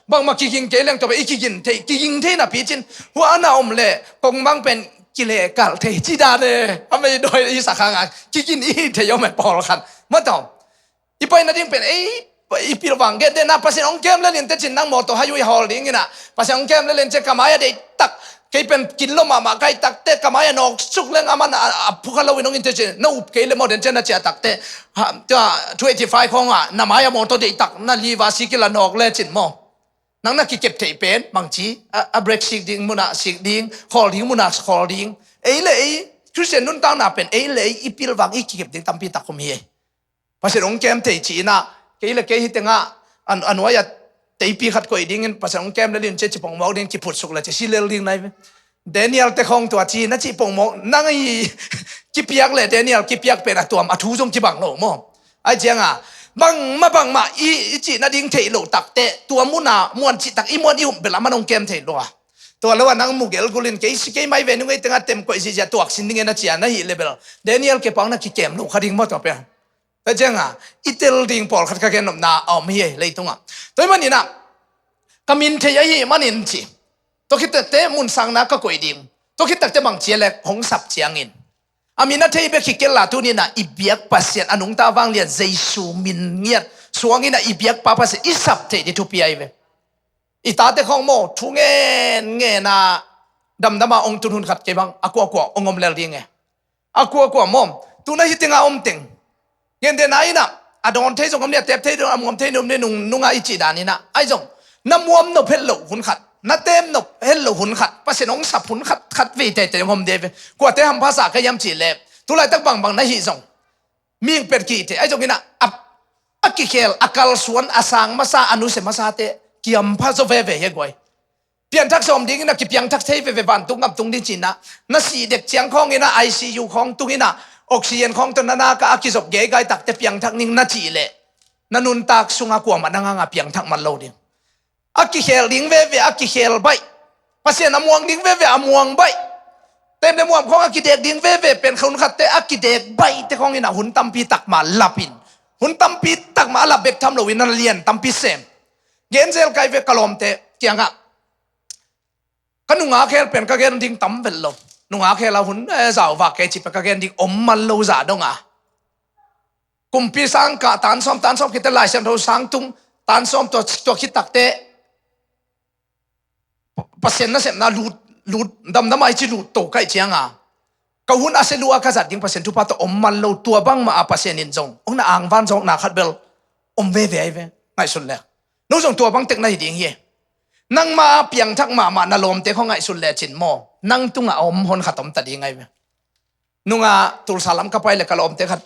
bangmah kigin kei leng tua i kigin thei, kigin thei na pi cin. Hua a na om le, kong bang pen kile kal thei ci dan e. Amah i dawi i sak hanga kigin i thei om e pawlkhat. Mataw. I paina ding pen ei, i pilvang gen dena Pasian hong kem lel in te cin nang mawtaw hai ui hawl ding ina. Pasian hong kem lel in ce ka mai a deih tak. Kei pen kin lo mahmah kai tak te ka mai a nawk suk leng aman a, a phukha lo in hong in te cin na up kei le maw den ce na cia tak te. Ha, tua, two eighty-five khawng a, na mai a mawtaw deih tak na liva sikil a nawk le cin maw. Nang na kikep theih pen, bangci, a, a brake sik ding muna sik ding, khawl ding muna khawl ding. Ei le ei, Christian nuntakna pen, ei le ei, i pilvang i kikep ding tampi tak om hi. Pasian hong kem thei ci-in ah, kei le kei hi tengah, a, a nuai-ah teipi khat koih dingin, Pasian hong kem lel in ci, cipong mawk dingin, kiphut suk le ci, si lel ding nai ve. Daniel te khawng tua ci na cih pongmawk nang i kipiak le Daniel kipiak pen a tuam a thu zong kibang lo maw? Ai cianga bangmah bangmah i, i cih nading theih loh takte tua muna muan cihtak i muan i humh bel a man hong kem thei lo a. Tua lo a nang mu gelgulin kei si kei mai ve nung ei tengah tem koih zihziah tuak sin dingin a cia na hih le bel Daniel kepau na kikem lo kha ding maw tua pen. Tua cianga i tel ding pawlkhat ka gen nopna a om hi ei leitungah. Tua hi maninah ka min thei ahi manin ci. Tua khitakte munsangna ka koih ding. Tua khitakte bang cia le hong sap ciangin a min a thei bek hi kei la tuninah i biak Pasian a nungta vanglian Jesu min ngiat suanginah i biakpa Pasian i sap theih ding thupi ahi ve. I tate khawng maw thu ngen ngena damdama ong tun hun khat kei bang a kuakua ong om lel ding e. A kuakua maw tuna hitinga om teng. Gentehna inah a dawn thei zong om ni a tep thei zong a muam thei ni om ni nung nunga i cih daninah ai zong na muam nop het loh hun khat na tem nop het loh hun khat Pasian ong sap hun khat khat vei teitei ong om de ve. Kuate hampha sa ka hiam cih le tulaitak bangbang na hih zong mihing pet kihte ai zong inah a, a kikhel a kalsuan a sang masa a nusia masate kihampha zaw veve hi a guai. Pianthak sawm dingin a kipiangthak thei veve vantung ngam tung ding cinah na sih dek ciang khawngin a I C U khawng tungin a oxygen khawng tawh na naka a kizop geigai takte piangthak ning na cih leh na nuntak sunga kuamah na nganga piangthak man lo ding. A kikhel ding veve a kikhel baih. Pasian a muang ding veve a muang baih. Tem le muam khawng a kidek ding veve pen hun khatte a kidek baihte khawngin a hun tampi takmah lapin hun tampi takmah a lap bek tham loin a lian tampi sem. Genzel kai ve ka lawmte kiangah ka nunga khel pen ka gen ding tam vel lo. Nunga khel a hun eh, zau vak kei ci pen ka gen ding om man lo zah dong a. Kumpi sang kah tan sawm tan sawm khit te Lai Siangtho sang tung tan sawm tua, tua khit takte Pasian nasepna lut, lut damdam ai ci lut to kaih cianga ka hun a se lu a ka zat ding Pasian thupha tawh om man lo tua bangmah a Pasian in zong ong na angvan zawkna khat bel om veve ai ve ngaihsun le. No zong tua bang tek na hi ding hi. Nangma a piangthak mahmah na lawmte khaw ngaihsun le cin maw nang tungah a om hon khat om ta ding ai ve. Nunga Tulsa lam ka pai le ka lawmte khat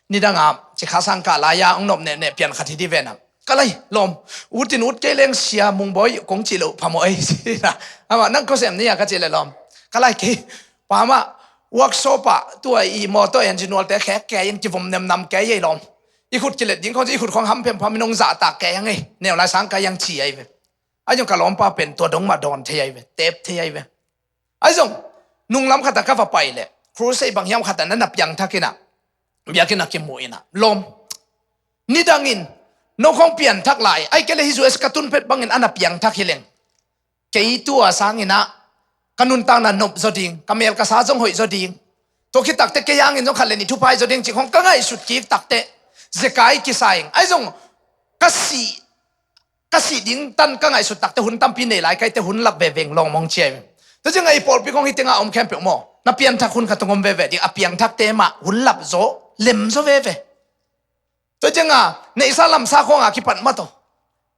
nidanga cikha sang kah lai-a ong nop nehneh pian khat hi di venam ka lai lawm utin ut kei leng sia mungbawi kong cih loh phamawh ei sina. Amah nang khawsem ni-a ka cih le lawm ka lai kei pamah workshop ah tua i motor engine nualte khek kei in kivom nemnam kei ei lawm. I khut kilet ding khawng i khut khawng ham phempham in ong zahtak kei ang ei neu lai sang kai ang ci ai ve. Ai zong ka lawmpa pen tua dong mah dawn thei ai ve tep thei ai ve. Ai zong nunglam khatah ka va pai leh crusade bang hiam khatah na na piangthak inah biakinn a kimuh inah lawm nidangin no khawng pianthak lai ai kei le hi U S ka tun phet bangin a na piangthak hi leng kei tua sanginah ka nuntakna nop zaw ding ka mel ka sa zong hoih zaw ding. Tua khit takte kei hangin zong khat le nih thupha hi zaw ding cih khawng ka ngaihsut kik takte zekai kisa ing ai zong ka sih ka sih ding tan ka ngaihsut takte hun tampi nei lai kaite hun lap veveng lawng mong ciai. Tua ciang a i pawlpi kong hi tengah om khempeuh maw na pianthak hun khat tung om veve ding a piangthakte mah hun lap zaw lem zaw veve. Tua ciang a neihsa lamsa khawng a kipat mah tawh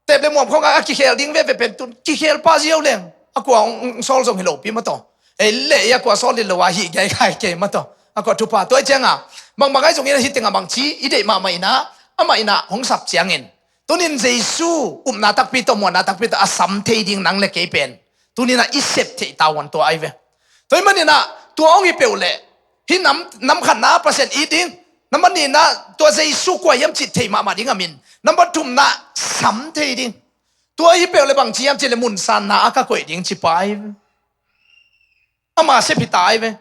tep le muam khawng a kikhel ding veve pen tun kikhel pah ziau leng a kua ong sawl zong hi lopi mah tawh. Ei le ei a kua sawl hi lo a hih gei khai kei mah tawh a kua thupha tua ciang a bangbang ai zong in a hi tengah bangci i deih mahmah inah amah inah hong sap ciangin tunin Jesu upna takpi tawh muanna takpi tawh a sam thei ding nang le kei pen tuninah i sep theih tavuan tua ai ve. Tua hi maninah tua hong hi peuh leh hih nam, nam khatna Pasian it ding nambat nihna tua Jesu kua hiam cih thei mahmah ding a min nambat thumna sam thei ding. Tua hi peuh le bangci hiam cih le munsanna a ka koih ding ci pa ai ve. Ama sep hi ta ai ve.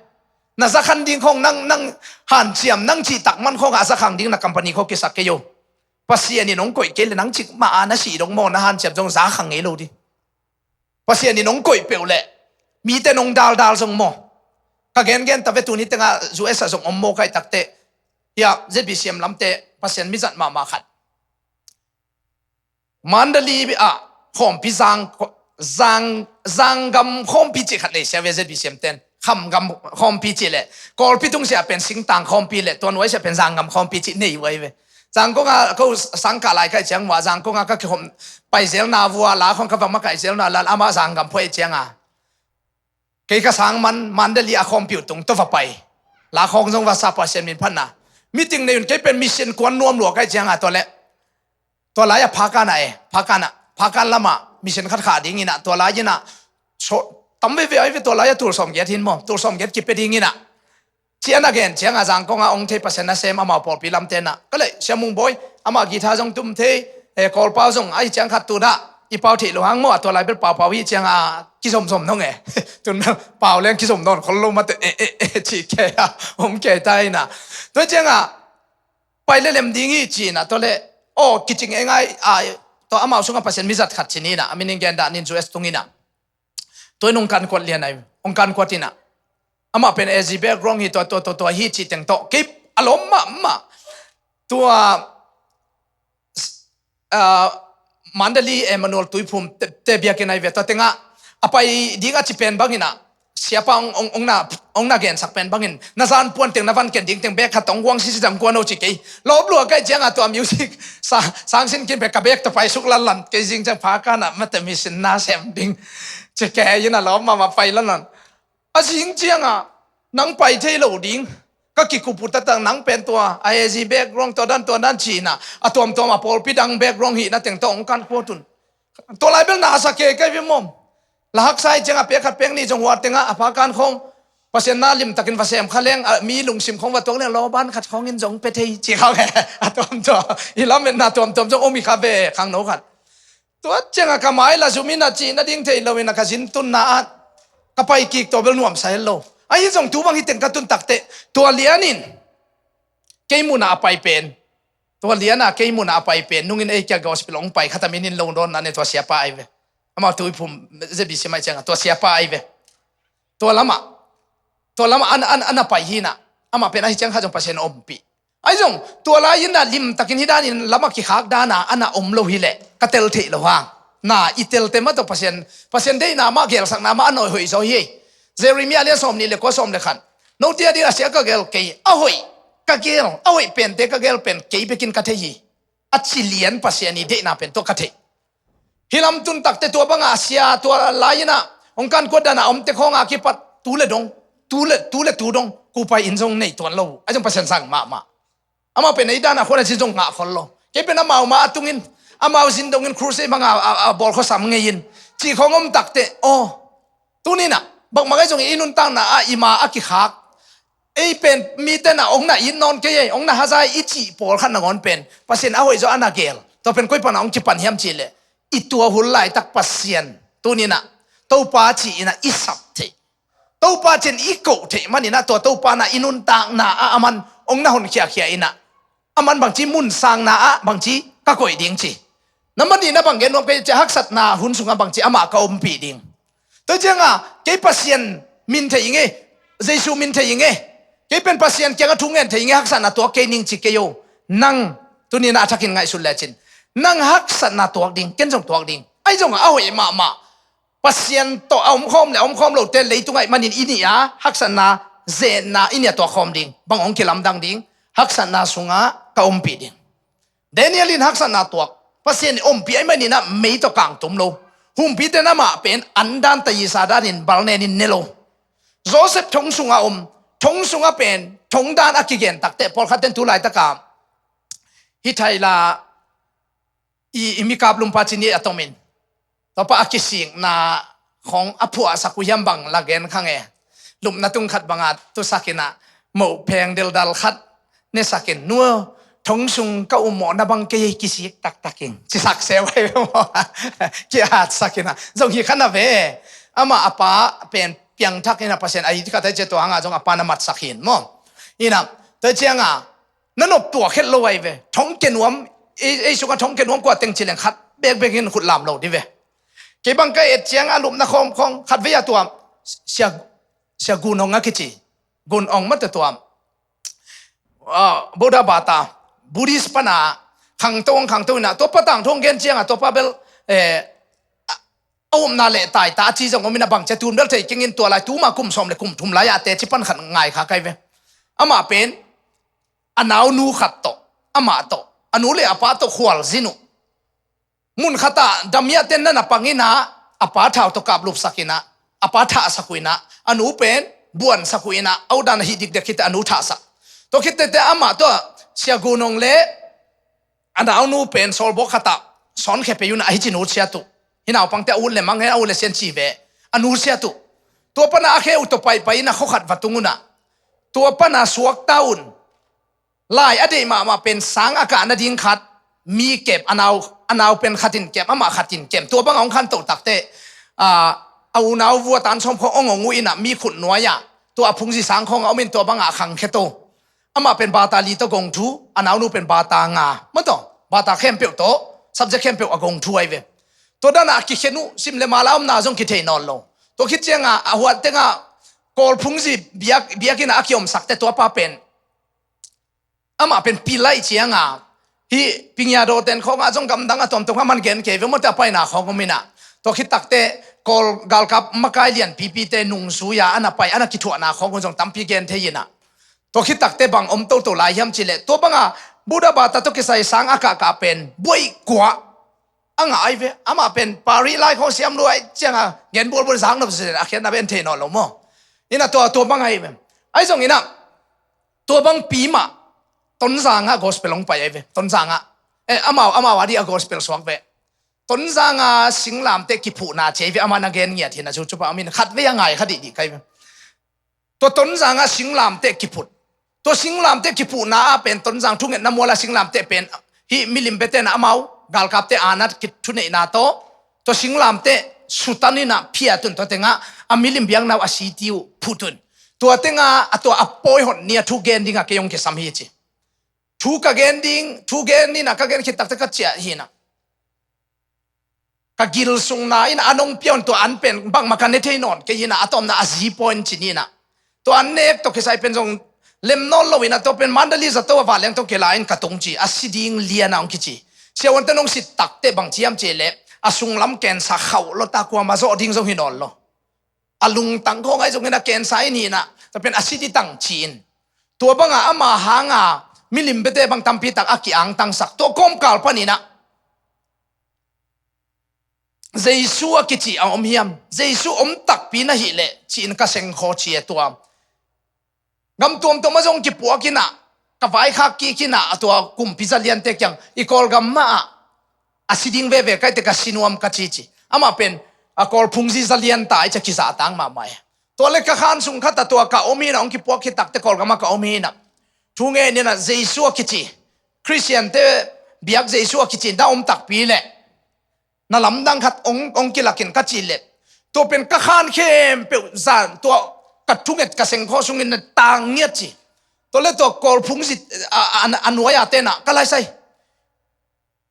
Na zakhan ding khawng nang nang hanciam nang cihtak man khawngah a zakhang ding na company khaw kisak kei o. Pasian in hong koih kei le nang cik mah a na sih dong maw na hanciam zong zakhang ngei lo ding. Pasian in hong koih peuh leh mite nong daldal zong maw. Ka gengen ta ve tuni tengah U S ah zong om maw kaih takte hiah Z B C M lamte Pasian mizat mahmah khat Mandalay ah khawmpi zang, zang, zanggam khawmpi cih khat nei sia ve Z B C M ten. Khamgam khawmpi cih le Kawlpi tung sia pen singtang khawmpi le tuan uai sia pen zanggam khawmpi cih nei uai ve. Zangkong a ko sangkah lai kai ciang ua Zangkong a ka kikhom pai zelna vua la khong ka va makaih zelna la ama zanggam phuai ciang a kei ka sang man Mandalay a khawmpi uh tung tua va pai. La khong zong va sa Pasian min phatna meeting nei un kei pen mission kuan nuam lua kai ciang a tua le tua lai-ah Phakan ah e, Phakan ah, Phakan lamah mission khat khah ding inah tua lai inah so, tam veve ai ve, tua lai-a tul sawmgiat hin maw, tul sawmgiat kipia ding inah, ci-a na gen ciangah Zangkong-a hong thei Pasian nasem amau pawlpi lamte inah, ka leh Sia Mung Bawi, amah guitar zong tum thei, eh, Kawlpau zong ahi ciang khat tu dah i pau theih lo hang maw, a tua lai bel paupau hi ciangah kizomzom nong e. Tun bel pau leng kizom nawn khol lo mate, eh, eh, eh, ci kei a om kei ta inah. Tua ciangah pai le lem ding hi ci inah, tua le aw kicing e ngai a, tua amau sungah Pasian mizat khat ci ni inah, a min in gen dah nin, U S tung inah. Tua in hong kan kuat lian ai, hong kan kuat inah. Amah pen A Z background hi, tua, tua, tua, tua hi cih teng tawh kei a lawm mahmah. Tua, ah, Mandalay Emmanuel Tuiphum te, te biakinn ai ve, tua tengah a pai ding a ci pen bang inah, siapa hong, hong, hong na, hong na gensak pen bangin, na zan puan teng na van ken ding teng bek khat tawh hong guang sisi dang kuan o ci kei. Lawp lua kai ciangah tua music sa, sangsin kin pen ka bek tawh pai suk lanlan kei zing ciang pha kanah mate mission na sem ding ci kei inah lawp mahmah pai lanlan. A zing ciangah nang pai thei lo ding, ka kikup uh taktak nang pen tua A Z background tua dan tua dan ci inah, a tuamtuam a pawlpi dang background hihna teng tawh hong kan kuat un. Tua lai bel na a sa kei kai ve maw. La haksa hi ciangah pek khat pek nih zong huat tengah a pha kan khong Pasian na limtakin va sem kha leng, a mi lungsim khong va tuak leng lawban khat khongin zong pe thei ci kha ve. A tuamtuam i lametna tuamtuam zong om hi kha ve, khangno khat. Tua ciangah ka mai la zum inah cih nading thei lo inah ka zin tunna ah ka pai kik tua bel nuamsa het lo. Ahi zong tu bang hi teng ka tun takteh tua lianin kei munah a pai pen, tua lianah kei munah a pai pen nungin ei kia gospel hong pai khat a min in lo dawnna ne, tua siapa ai ve. Amah Tuiphum Z B C mai ciangah tua siapa ai ve. Tua lamah, tua lamah an, an, an a pai hi inah, amah pen ahi ciang khat zong Pasian ompih. Ahi zong tua lai inah limtakin hi danin lamah kikhak dana ana om lo hileh ka tel theih lo hang. Na i telte mah tawh Pasian, Pasian deihna mah gelsakna mah a nawi hoih zaw hi. Jeremiah lian sawm nih le kua sawm le khat. Note a ding a sia ka gel kei, a hoih ka gel, a hoih pente ka gel pen kei bekin ka thei hi. A ci lian Pasian i deihna pen tua ka thei. Hi lam tun takte tua bangah a sia tua lai inah hong kan kuat dana omte khawngah kipat tu le dong, tu le, tu le tu dong kupai in zong nei tuan lo. A zong Pasian sang mahmah. Amau pen ei dana khuan a ci zong ngah khol lo. Kei pen amau ma a tungin, amau zin dongin crusade bangah a, a, a bawl khuasam ngei in cih khawng om takte aw. Tuninah bangmah ahi zong i nuntakna ah i ma a kikhak, ei pen mite na hong na it nawn kei ei, hong na hazai i cih pawlkhat nangawn pen Pasian a hoih zaw a na gel. Tua pen koi panah hong kipan hiam cihleh i tua hun laitak Pasian tuninah Topa ci-inah i sap theih, Topa cin i koh theih maninah tua Topa na i nuntakna ah aman hong na honkhiakhia inah, aman bangci mun sangna ah bangci ka koih ding ci. Na manihna bang gen nuam kei ci, haksatna hun sungah bangci amah ka ompih ding. Tua ciangah kei Pasian min thei ing e, Jesu min thei ing e, kei pen Pasian kiangah thu ngen thei ing e, haksatna tuak kei ning ci kei o. Nang tuninah a thakin ngaihsut lecin nang haksatna tuak ding, ken zong tuak ding. Ahi zongah a hoih mahmah Pasian tawh a omkhawm le a omkhawm lote leitung aih manin i nih a haksatna zenna i nih a tuakkhawm ding bang hong kilamdang ding, haksatna sungah ka ompih ding. Daniel in haksatna tuak, Pasian in ompih aih maninah mei tawh kangtum lo. Humpite namah pen andan taisa danin balnenin ne lo. Joseph thong sungah om, thong sungah pen thongdan a kigen takte pawlkhatten tu laitaka hithai la i, i mikap lumpa cini a tomin, tuapa a kisikna khong a phuahsak uh hiam bang la gen kha nge. Lupna tung khat banga tusakinah moh pheng dildal khat nesakin, nu, thong sung ka ummawhna bang kei kisik taktakin cisak seu ai maw? Kiatsakinah zong hi kha na ve. Amah a pa pen piangthak inah Pasian a it khat ai cia tua hangah zong a pa na matsak hin maw? Inah tua cianga na nop tuak het lo ai ve. Thong kenuam, ei, ei sungah thong kenuam kua teng cileng khat bekbek in khut lam lo di ve. Kei bang ka et ciang a lupna khawmkhawng khat vei a tuam sia, sia gun ong a kici. Gun ong mate tuam, ah, Buddha bata, Buddhist pana khangto ang khangto inah tua patang thong gen cianga tua pa bel, eh, a upna leh taita a ci zong om inah bang cia tun bel thei kengin tua lai tuma kum sawm le kum thum lai-ah teci pan khat ngai kha kai ve. Amah pen a naunu khat tawh, amah tawh, a nu le a pa tawh khualzin uh. Mun khatah damiahten na na pang inah a pa thau tawh kaplupsak inah a pa thahsak uh inah a nu pen buansak uh inah a udan a hih dikdek khit a nu thahsak. Tua khittete amah tawh sia gunong le a naunu pen sawlbawk khatah sawnkhia pei unah a hici nutsiat uh. Hi naupangte a ut le mang hen a ut le sian ci ve. A nutsiat uh. Tua pana a khe uh tawh paipai in a khua khat va tung un ah, tua pana suakta un. Lai a deih mahmah pen sang a kah nading khat, mi kep, a nau, a nau pen khat in kep, amah khat in kep. Tua bangah hong khantoh takteh, a, a unau vua tan sawm khawng hong hong uh in ah, mi khut nuai-ah tua a phungzi sang khawngah om in, tua bangah a khangkhia to. Amah pen bata li tawh gong thu, a naunu pen bata nga. Maw taw, bata khempeuh tawh, subject khempeuh a gong thu ahi ve. Tua danah a kikhen uh, sim le mal a omna zong kithei nawn lo. Tua khit ciangah a huat tengah Kawl phungzi biak, biakinn ah a kiomsakte, tua pa pen, amah pen pilai ciangah, hih Pingyado ten khawngah zong gamdang a tuamtuam kha man gen kei ve, mawte a paina khawng om in ah. Tua khit takteh Kawl galkap makai lianpipite nungzui-a a na pai, a na kithuahna khawng hun zong tampi gen thei in ah. Tua khit takteh bang om toto lai hiam cih leh, tua bangah Buddha bata tawh kisai sang a kahkah pen buai kua a ngah ahi ve. Amah pen Pari lai khawng siam lua ahih ciangah gen bualbual zak nop zin a khiatna pen thei nawn lo maw. In ah tua, tua bang ahi ve. Ahi zongin ah, tua bangpi mah Tonzang ah gospel hong pai ahi ve. Tonzang ah, eh, amau, amau a dih a gospel suak ve. Tonzang ah singlamteh kiphuhna ci ahi ve, amah na gen ngiat hi in ah, YouTube ah om in, khatvei a ngai kha dihdih ka hi ve. Tua Tonzang ah singlamteh kiphut. Tua singlamteh kiphuhna ah pen Tonzang thungetna mual ah singlamteh pen hih milim biakte in ah amau galkapte a na kithuneihna tawh, tua singlamteh sutan in ah phiat un, tua tengah a milim biakna uh a city uh phut un. Tua tengah a tua a pawi hot ni a thu gen dingah kei hong kisam hi ci. Thu ka gen ding, thu gen in ah ka gen khit takteh ka ciah hi in ah, ka gil sungna in ah an hong pia un, tua an pen bangmah ka ne thei nawn kei hi in ah, a tawpna a zi pawi in ci ni in ah. Tua an nek tawh kisai pen zong lem nawn lo in ah, tua pen Mandalay zato a vanleng tawh kila in ka tung ci, a si ding lian ah hong kici. Siavuante nong sit takteh bang ci hiam cih leh, a sunglam cancer khauh lo ta, kuamah zawh ding zong hi nawn lo. A lungtang khawng ahi zongin a cancer in hi in ah, tua pen a si ding tang ci-in. Tua bangah ama hanga milim biakte bang tampi tak a ki-angtangsak. Tua kawmkal panin ah Jesu a kici a om hiam? Jesu om takpi na hih leh ci-in ka sengkhaw ci a tua. Gam tuamtuam ah zong kipuak in ah, ka vaikhak kik in ah, a tua kumpi zaliante kiang, i Kawlgam mah ah a si ding veve ka hih teh ka si nuam ka ci ci. Amah pen a Kawl phungzi zalian ta ahih ciang kizahtak mahmah hi. Tua leh ka khan sung khat ah tua ka om hi in ah, hong kipuak khit takteh Kawlgam ah ka om hi in ah, thu ngen in ah Jesu a kici, Khristiante biak Jesu a kici na om takpi leh, na lamdang khat hong, hong kilak in ka cih leh, tua pen ka khan khempeuh zan, tua ka thunget ka sengkhaw sungin na tang ngiat ci. Tua leh tua Kawl phungzi a, a, a nuai-a te in ah ka laisai.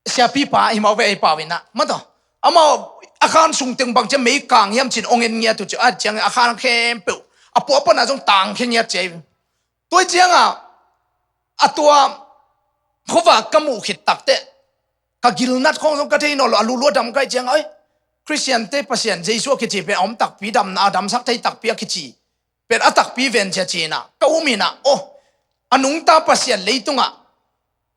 Siapipa hi mawk ve, ei pau in ah. Maw taw, amau a khan sung teng bang ci a meikang hiam ci-in hong en ngiat uh ci. A ciangin a khan khempeuh a puahpuahna zong tangkhia ngiat ci ahi. Tua ciangah a tua khuavak ka muh khit takteh ka gilnat khawng zong ka thei nawn lo, a lulua dam ka hih ciangah, oi, Khristiante Pasian Jesu a kici pen a om takpi, damna a damsak thei takpi a kici pen a takpi ven cia ci in ah ka um in ah, aw, a nungta Pasian leitungah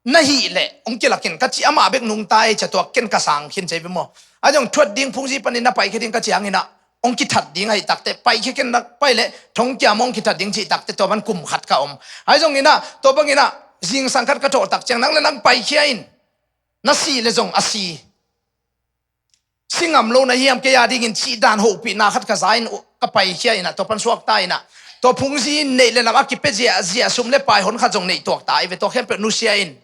na hih leh hong kilak in ka ci, amah bek nungta ei cia, tua ken ka sang khin ci ahi ve maw. A zong thuat ding phungzi panin na paikhia ding ka ci hang in ah, hong kithat ding ahih takteh, paikhia ken na pai leh thongkia mah hong kithat ding cih takteh tua bang kum khat ka om. Ahi zongin ah, tua bangin ah zingsang khat ka thawh tak ciang nang le nang paikhia in, na sih leh zong a si, si ngam lo na hiam kei a dingin cih dan hopihna khat ka za in ka paikhia in ah, tua pan suakta in ah, tua phungzi neih le lam a kipia ziahziah sum le pai hon khat zong neih tuak ta ahi ve, tua khempeuh nusia in.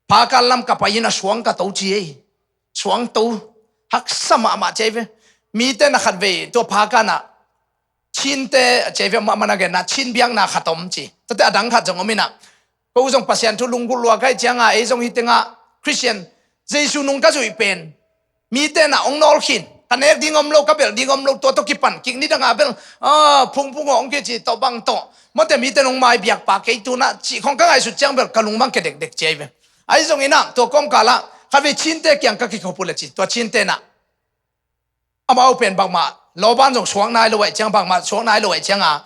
Phakan lam ka pai in ah suang ka to ci ei. Suang to. Haksa mahmah ci ahi ve. Mite na khatvei tua Phakan ah Chinte a ci ahi ve, mahmah na genna Chin biakna khat om ci. Tuate a dang khat zong om in ah, ko zong Pasian thu lunggulh lua ka hih ciangah, ei zong hih tengah Khristian, Jesu nung ka zuih pen mite in ah hong nawl khin, ka nek ding om lo, ka belh ding om lo, tua tawh kipan kik, nidangah bel, a, phungphung aw hong kici tawh bang tawh, mawte mite in hong maibiak pah kei tu in ah cih khawng ka ngaihsut ciang bel ka lungmang kei dekdek ci ahi ve. Ahi zongin ah tua kawmkal ah khatvei Chinte kiang ka kikhop uh leh ci, tua Chinte in ah amau pen bangmah lawban zong suak nai lo ahih ciang, bangmah suak nai lo ahih ciangah,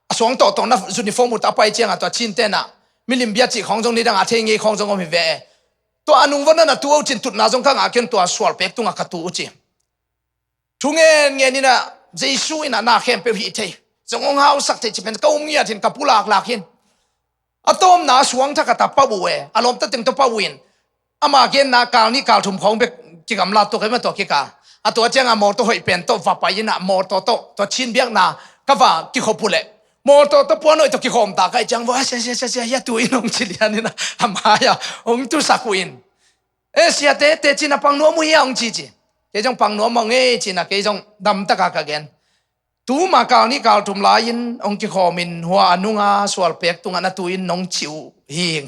a suang tawhtawhna uniform uh tawh a pai ciangah tua Chinte in ah milim bia cih khawng zong, nidangah a thei ngei khawng zong om hi ve. Tua a nung vua na na tu o cin tutna zong ka ngah kei un, tua sual pek tungah ka tu uh ci. Thu ngen ngen in ah Jesu in ah na khempeuh hih thei, zong hong hausak thei ci pen ka um ngiat hi in, ka pulaklak hi in. A tawpna a suang thakhat ah pau uh e, a lawmta teng tawh pau uh in, ama genna kal nih kal thum khawng bek kigamlat tuak e, mah tua kikal. A tua ciangah mawtaw hoih pen tawh va pai in ah mawtaw tawh tua Chin biakna ka va kikhop uh leh mawtaw tawh puan hoih tawh kikhawm ta ka hih ciang vua, "A sia, sia, sia, sia, hia tu in," hong ci lian in a, a mai-ah hong tusak uh in, "E siate, teci na pang nuam uh hia?" hong ci ci. Kei zong, "Pang nuam mah ung ei," ci-in a kei zong damtaka ka gen. Tu ma kal nih kal thum lai-in hong kikhawmin hua a nunga sual pek tungah na tu in nong cih uh hi ing.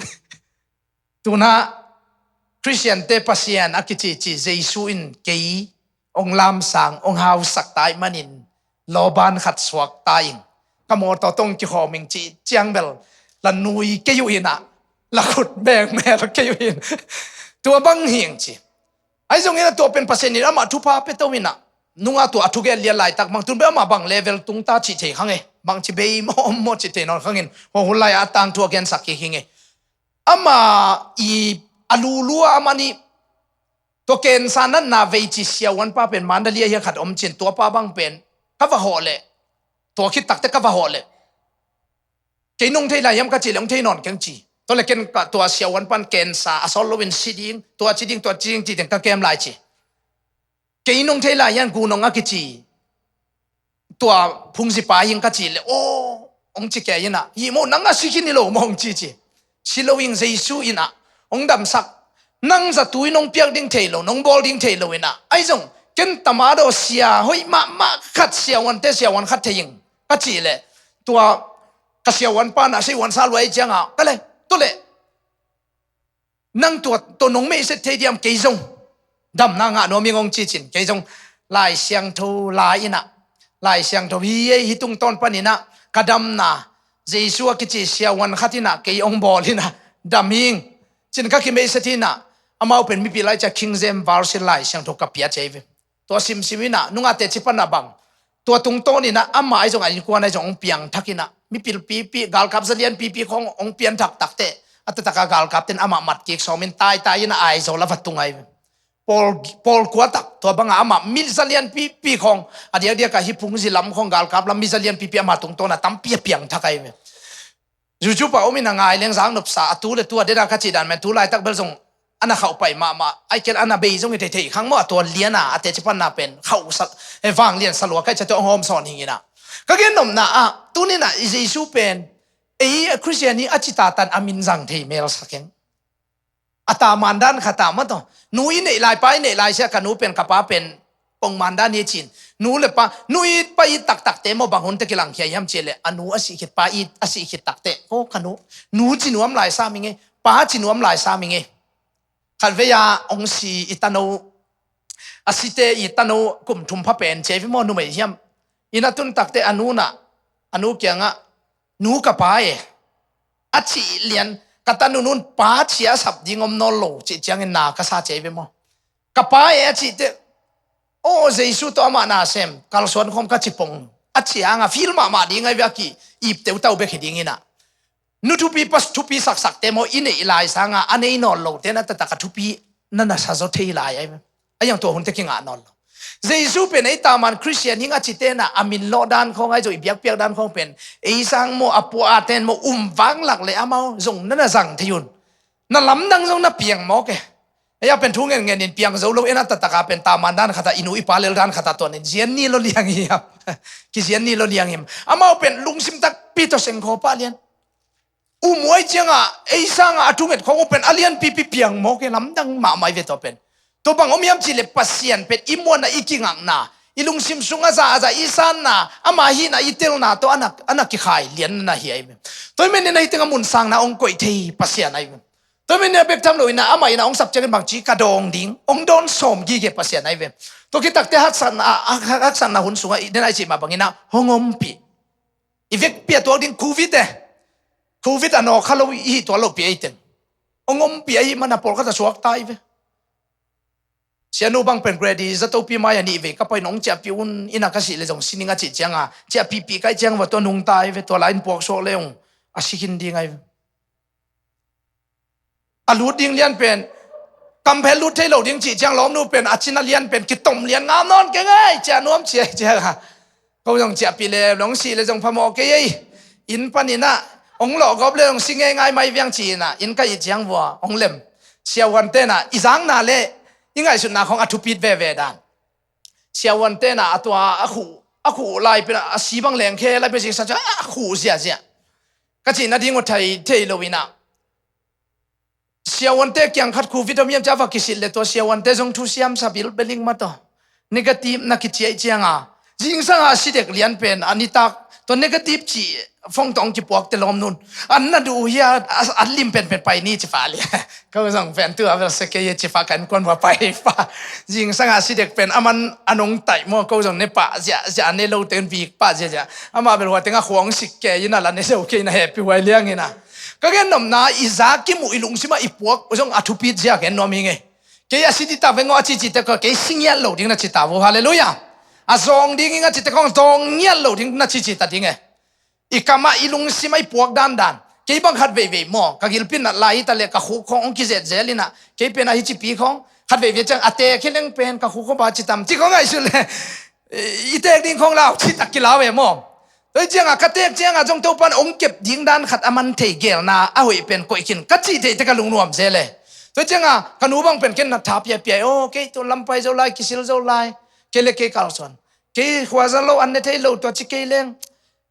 Tunah Khristiante Pasian a kicici Jesu in kei hong lamsang, hong hausak ta ahih manin lawban khat suak ta ing. Ka mawtaw tawh hong kikhawm ing cih ciang bel la nui kei uh in a, la khut bengmel kei uh in, tua bang hi ing ci. Ahi zongin a tua pen Pasian in amah thupha pia to in a, nunga tua a thugen lian laitak bang tun bel amah bang level tung ta cih thei kha ing e. Bangci bei maw om maw cih thei nawn kha ing in, hua hun lai-ah a tangthu a gensak kik hi ing e. Amah i a lulua amah nih tua kensa natna vei ci siavuanpa pen Mandalay ah hiah khat om ci-in, tuapa bang pen ka va hawh leh, tua khit takteh ka va hawh leh, "Kei nong thei lai hiam?" ka cih leh, "Hong thei nawn keng," ci. Tua leh ken ka, tua siavuanpa'n kensa a sawt loin si ding, tua ci ding, tua ci ding, ci ding ka kem lai ci. "Kei nong thei lai hiam, Gu Nong a kici tua phungzipa hi ing," ka cih leh, "Aw," hong ci kei in a, "Hi maw, nang a si khin hi lo maw?" hong ci ci. "Si lo ing, Jesu in a hong damsak. Nang zatu in hong piak ding thei lo, nong bawl ding thei lo in a. Ahi zong ken tamadaw sia hoih mahmah khat, siavuante siavuan khat thei ing," ka cih leh, tua ka siavuanpa'n a siavuansa lua ahih ciang a, ka leh, "Tua leh nang tua tawh nong meiset thei diam? Kei zong damna ngah nuam ing," hong ci ci-in, kei zong Lai Siangtho la in a, Lai Siangtho hi ei, hih tungtawn panin a ka damna, Jesu a kici siavuan khat in a kei hong bawl in a, dam hi ing ci-in ka kimeiset hi in a, amau pen mipil lai ciang King James Version Lai Siangtho ka pia ci ahi ve. Tua simsim in a, nungate ci pan a bang, tua tungtawn in a, amah ahi zong, a innkuan ahi zong hong piangthak in a, mipil pipi, galkap zalian pipi khawng hong pianthak takteh, a taktak a galkapte'n amah mat kik sawmin taitai in a, Aizawl a va tung ahi ve. Pawl, pawl kua tak, tua bang a amah mi zalian pipi khawng, a diakdiak a hih phungzi lam khawng, galkap lam mi zalian pipi amah tungtawn a tampi a piangthak ahi ve. YouTube ah om in a, ngai leng zak nopsa, a tu leh tu a dedah ka cih dan pen, tu laitak bel zong a na khauh pai mahmah, ahih kei leh a na bei zong hi thei thei kha ing maw, a tua lian a, a teci panna pen khauh sa, eh, vanglian sa lua ka hih ciang tua hong hawm sawn hi ing in a. Ka gen nopna ah, tuni in a i Jesu pen, ei a Khristian hi a ci tatan a min zang thei mel sa keng. A taman dan khat ah maw taw, nu i neih lai, pa i neih lai sia, ka nu pen, ka pa pen pongman dan hi ci-in, nu leh pa, nu it pa it taktakte maw, bang hun teh kilangkhia hiam cih leh, a nu a sih khit, pa it a sih khit takteh, "Aw, ka nu, nu ci nuam lai sam ing e, pa ci nuam lai sam ing e." Khatvei a hong si i tano, a site i tano kum thum pha pen ci ahi ve maw, numei hiam, inn a tun takteh a nu'n a, a nu kiangah, "Nu, ka pa e," a cih lian, ka tanu nu'n pa ci a sap ding om nawn lo cih ciangin na ka sa ci ahi ve maw. "Ka pa e," a cih teh, "Aw, Jesu tawh amah nasem kalsuan khawm ka ci pong," a cih hang a feel mahmah ding ahi ve, a ki-ip teutau bek hi ding in a. Nu thupi, pa thupi saksakte maw, i neih lai sang a, a nei nawn lote'n a taktak a thupi na na sa zaw thei lai ahi ve. Ahi zong tua hun teh kingah nawn lo. Jesu pen ei taman Khristian hi ing a cite'n a, a min lawh dan khawng ahi zong, i biakpiak dan khawng pen ei sang maw, a puate'n maw, um vanglak leh amau zong na na zang thei un. Na lamdang zong na piang mawk e. Ei a pen thu ngenngen in piang zo lo, ei a taktak a pen taman dan khat ah, i nu i pa lel dan khat ah tuan in, "Zian ni lo liang hiam? Kizian ni lo liang hiam?" Amau pen lungsim takpi tawh sengkhaw pah lian. Um uh ahih ciang a, ei sang a, a thunget khawng uh pen a lianpipi piang mawk e, lamdang mahmah hi ve tua pen. Tua bang om hiam cih leh Pasian pen i muanna, i kingakna, i lungsim sung a za a za i sanna, ama hihna, i telna tawh a na, a na kikhai lian na hi ahi ve. Tua ahih manin a hih teng a mun sangna hong koih thei Pasian ahi ve. Tua ahih manin a bek tham lo in a, amah in a hong sap ciangin bangci ka dawng ding, hong dawn sawm gige Pasian ahi ve. Tua khit takteh haksatna, a, a, haksatna hun sungah i den a i cih mah bangin a hong ompih. I vekpi a tuak ding Covid e. Covid a nawk kha lo i hih tuan lopi ei teng. Hong ompih ahih man a pawlkhat a suakta hi ve. Sianu bang pen Grady Zatopi mai-ah nih vei ka pai in, hong ciahpih un, inn ah ka sih leh zong si ning a cih ciang a, ciahpihpih ka hih ciang va tua nungta hi ve, tua lai-in puaksuak leh hong a si khin ding ahi ve. A lut ding lian pen, kamphel lut thei lo ding cih ciang lawmnu pen a cina lian pen kitom lian ngam nawn keng ei, ciah nuam ciah ei ciang a. Ko zong ciahpih leh, hong sih leh zong phamawh kei ei. Inn panin ah hong lawhgawp leh hong si ngeingai mai viang ci-in ah, inn ka it ciang vua hong lem. Siavuante'n ah i zakna leh i ngaihsutna khawng a thupit veve dan. Siavuante'n ah a tua a khuh a khuh lai pen a si bang leng khe lai pen zingsang ciang a khuh ziahziah. Ka cih nading uh thei thei lo inah, siavuante kiang khat khu vitamin ciah va kisilh le tua siavuante zong thusiam sabil beling mataw. Negative na kiciah cianga zingsang a si dek lian pen a nitak tua negative cih phone tawh hong kipuakte lawm nun. An na duh uh hia, a, a lim penpen pai ni ci pah lia. Ko zong pen tu a bel se kei ci pah kan kuan va pai pah. Zingsang a si dek pen a man a nong taih maw, ko zong ne pah ziahziah, a ne lo ten vik pah ziahziah. Amah bel hua tengah khuang sik kei ina la ne zo kei na hehpih huai liang ina. Ka gen nopna i za kimuh i lungsimah i puak zong a thupit zia gen nuam hi ngei. Kei a si dita veng aw a cici te ko kei si ngiat lo ding na ci ta vo, halleluiah. A zawng ding ing a ci te kong zawng ngiat lo ding na cici ta ding e. I kamah i lungsimah i puak dandan. Kei bang khat veivei maw, ka gilpi nat lai hita le ka khuk khong hong kizetzel inah, kei pen a hicipi khong khat veivei ciang a tek hi leng pen ka khuk khong ba ci tam ci khong ngaihsut le i tek ding khong lau ci tak kilau e maw. Tua hi cianga ka tek cianga zong Topan hong kep ding dan khat a man thei gelna a hoih pen koih khin ka cih theihte ka lungnuam zel e. Tua hi cianga ka nu bang pen ken na tha piapia e, aw kei tu lampai zo lai, kisil zo lai, kei le kei kalsuan, kei khuaza lo an ne thei lo tua ci kei leng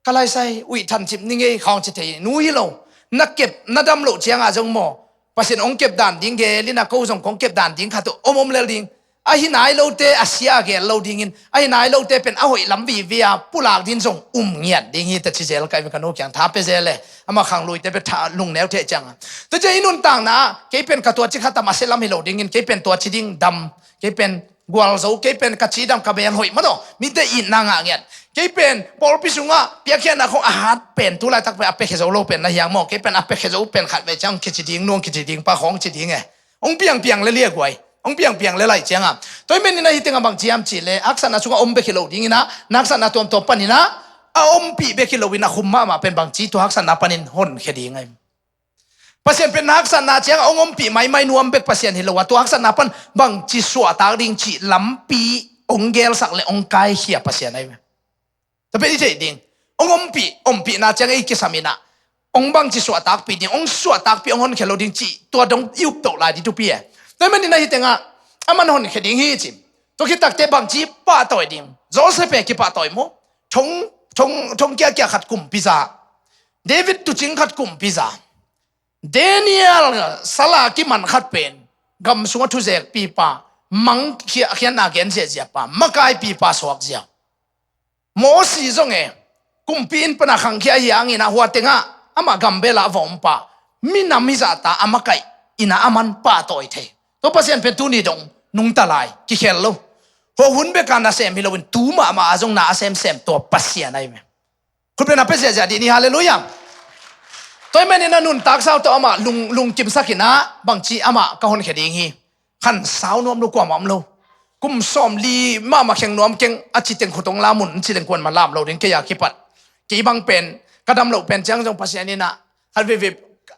ka laisai uih thancip ni ngei khawng ci thei nu hi lo. Na kep na dam loh cianga zong maw, Pasian hong kep dan ding gel ina ko zong kong kep dan ding khat uh om om lel ding. Ahi nai lote a sia a gel lo dingin, ahi nai lote pen a hoih lam vivi a pulak din zong um ngiat ding hi ta ci zel kai ve ka nu kiang tha pe zel le. Ama khang luite pe tha lungneu theh cianga. Tua ciang i nuntakna kei pen ka tua ci khatam a se lam hi lo dingin, kei pen tua ci ding dam, kei pen gual zo, kei pen ka cidam ka bel hoih mataw, mite itna ngah ngiat. Kei pen pawlpi sungah piakkhiatna khong a hat pen tu laitak pen a piakhia zo lo pen na hiang maw, kei pen a piakhia zo pen khat ve ciang kici ding, nuang kici ding, pa khong ci ding e. Hong piangpiang le liaguai, hong piangpiang le laih cianga. Tua hi menin ahi tengah bang ciam cih le haksatna sungah om bek hi lo dingina, na haksatna tuamtuam panina a ompih bek hi loin a khum mahmah pen bang ci tua haksatna panin honkhia ding ahi. Pasian pen na haksatna ciang a hong ompih maimai nuam bek Pasian hi lo a, tua haksatna pan bangci suahtak ding cih lampi hong gelsak le hong kaikhia Pasian ahi ve. Tua pen i theih ding, hong ompih, ompihna ciang ei kisam inah hong bangci suahtakpih ding, hong suahtakpih, hong honkhia lo ding cih tua dong i uptoh lai ding thupi e. Tua hi manin ahi tengah a man honkhia ding hi cim. Tua khitakte bangci pahtawi ding, Joseph e kipahtawi mu. Thong, thong, thong kiakia khat kumpi za, David tucing khat kumpi za, Daniel sala kiman khat pen gam sungah thuzekpipa, mang khiahkhiatna gen ziahziahpa, makaipipa suakziau. Mosi zong e kumpi inn pana khangkhia hi hangin a hua tengah amah gambela a va ompa, minam hizahta a makaih ina a man pahtawi thei. Tua Pasian pen tuni dong nungta lai kikhel lo. Hua hun beka nasem hi loin tu mahmah a zong na a semsem tua Pasian ahi ve. Khutbetna pia ziahziah dih ni, halleluiah. Tua hi manin a nuntak sau tawh amah lung, lungkimsak inah bangci amah ka honkhia ding hi. Khan sau nuam lo kuamah om lo. Kum sawm li mahmah kheng nuam keng a ci teng khutong lam un ci leng kuanmah lam lo ding kei a kipat. Kei bang pen ka dam loh pen ciang zong Pasian inah khat veve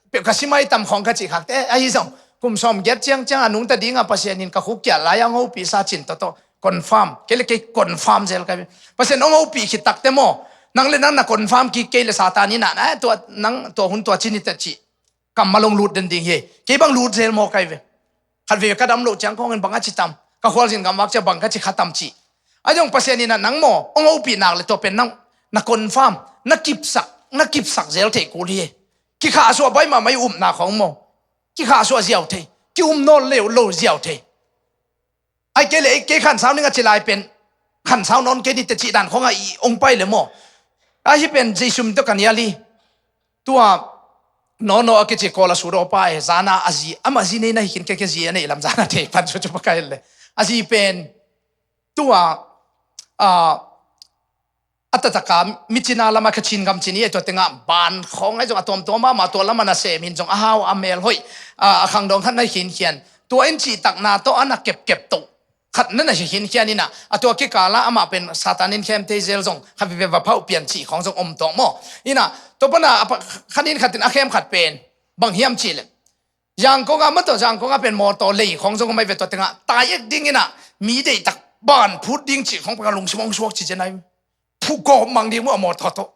peuh ka simai tam khawng ka cih khakte ahi zong kum sawm giat ciang ciang a nungta dinga Pasian in ka khuk kial lai-a hong hopih sa cin tawtawh confirm, kei le kei confirm zel ka hi. Pasian hong hopih khit takte maw, nang le nang na confirm kik kei le Satan inah na tua nang tua hun tua cin hi ta cih kammal hong lut den ding hi. Kei bang lut zel maw ka hi ve. Khat veve ka dam loh ciang khawngin bang a ci tam, ka khualzin gam vak ciang bang ka ci kha tam cih. A zong Pasian inah nang maw hong hopih nak le tua pen nang na confirm, na kipsak, na kipsak zel theih kul hi. Kikhahsuah baih mahmah i upna khawng maw, kikhahsuah ziau thei, ki-um nawn leu lo ziau thei. Ai kei le ei kei khansau ning a ci lai pen khansau nawn kei ni te cih dan khawngah i hong pai le maw. Ahi pen Jesu min tawh ka nial hi. Tua Nono a kici Kawl a sudawpa e, zana a zi, amah zi nei na hi khin kei kei zi a neih lam zana thei pan cu cu pakail le. A zi pen tua a a tataka micina lama kha Chin gam cin hi e, tua tengah ban khawng ahi zong a tuamtuam mahmah tua lama nasem hin zong a hau a mel hoih a khangdawng khat na hi khinkhian. Tua in cihtakna tawh a na kepkep toh khat na na hi khinkhian inah a tua kikala amah pen Satan in khem thei zel zong kha vive va phauh pian cih khawng zong om tawh maw. Inah tua pana khanin khatin a khem khat pen bang hiam cih leh Zangkong ah mataw, Zangkong ah pen mawtaw lei khawng zong mai ve, tua tengah tai ek ding inah mi deihtak ban phut ding cih khawng paka lungsim hong suak ci cian ai. Phu gawp mang ding mu a mawtaw tawh.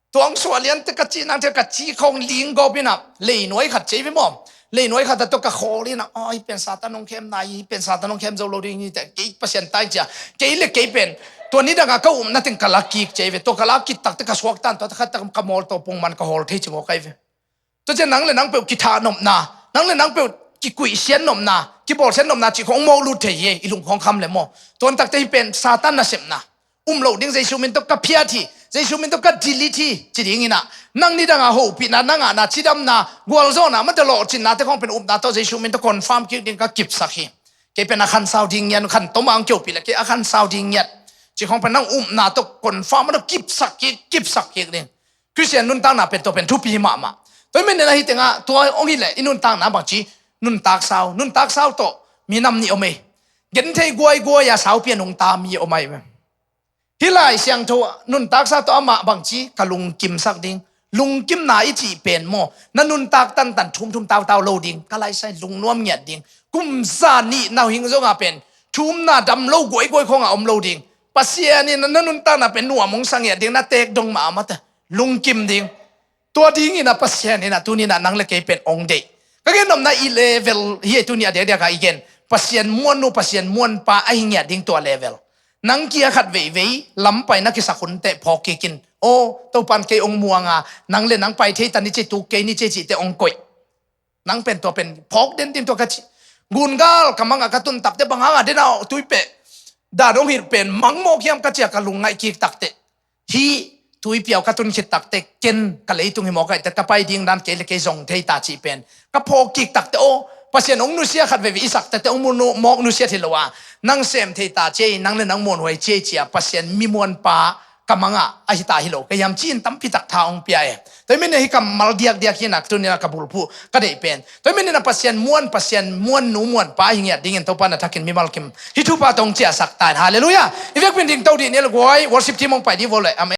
Tuang suah lian te ka cih nang te ka cih khawng ling gawp inah lei nuai khat cei ve maw. Leinuai khat a tawh ka khawl in a, "Aw, hih pen Satan hong khem nai, hih pen Satan hong khem zo lo ding hi teh, kei Pasian tai," ci a. Kei le kei pen tua nidang a ka upna teng ka la kik ci a hi ve. Tua ka la kik takte ka suakta in tua khat tak ka mawtaw pongman ka hawl thei ci ngawk ahi ve. Tua ciang nang le nang peuh kithahnopna, nang le nang peuh kikuihsiat nopna, kibawlsiat nopna cih khawng mawk lut thei hi, i lung khawng kham le maw. Tua takte hih pen Satan nasepna. Um loh ding, Jesu min tawh ka phiat hi, Jesu min tawh ka delete hi ci ding in a, nang nidang a hopihna, na ngahna, cidamna, gualzawhna, mate lawhcinnate khawng pen upna tawh Jesu min tawh confirm kik ding ka kipsak hi. Kei pen a khansau ding ngiat, khan tawm a hong kiopih le kei a khansau ding ngiat. Cih khawng pen nang upna tawh confirm, a tawh kipsak kik, kipsak kik ding. Khristian nuntakna pen tua pen thupi mahmah. Tua hi manin a hih tengah tua hong hi leh i nuntakna bangci nuntak sau, nuntak sau tawh minam nih om ei. Genthei guaiguai a saupi a nungta mi om ahi ve. Hih Lai Siangtho nuntak sau tawh amah bangci ka lungkimsak ding. Lungkimna i cih pen maw, na nuntak tantan thumthum tautau lo ding, ka laisai lungnuam ngiat ding. Kum za nih na hing zongah pen thumna dam lo guaiguai khawngah om lo ding. Pasian in na nuntakna pen nuam hong sa ngiat ding, na teek dong mahmah ta. Lungkim ding. Tua dingin a Pasian in a tuni in a nang le kei pen hong deih. Ka gen nopna i level hi ei, tuni a diakdiak a i gen. Pasian muannu, Pasian muanpa ahi ngiat ding tua level. Nang kia khat veivei lam pai na kisak hun teh phawk kik in. Aw, Topan kei hong muang a, nang le nang pai thei ta ni ci, tuk kei ni ci cihte hong koih. Nang pen tua pen phawk den ding tua ka ci. Gungal ka mang a ka tun takte bang hang a den a tuipeh dan hong hilh pen mang mawk hiam ka ci a ka lungngaih kik takte. Hih tuipi ah ka tun khit takte ken ka leitung hi mawk ahih teh ka pai ding dan kei le kei zong thei ta cih pen ka phawk kik takte aw, Pasian hong nusia khat veivei i sak takte hong mu nu-, mawk nusiat hi lo a, nang sem thei ta ci ei, nang le nang muanhuai ci ei ci a Pasian mi muanpa ka mang ah ahi ta hi lo ka hiam ci-in tampi tak tha hong pia e. Tua hi manin hih kammal diakdiak hi in a tuni in a ka bulphuh ka deih pen. Tua hi manin a Pasian muan, Pasian muannu muanpa ahi ngiat dingin Topa na thakin mimal kim hih thupha tawh hong ciahsak ta in. Halleluiah. I vekpi in dingto dih ni le guai, worship team hong pai dih vo le. Amen.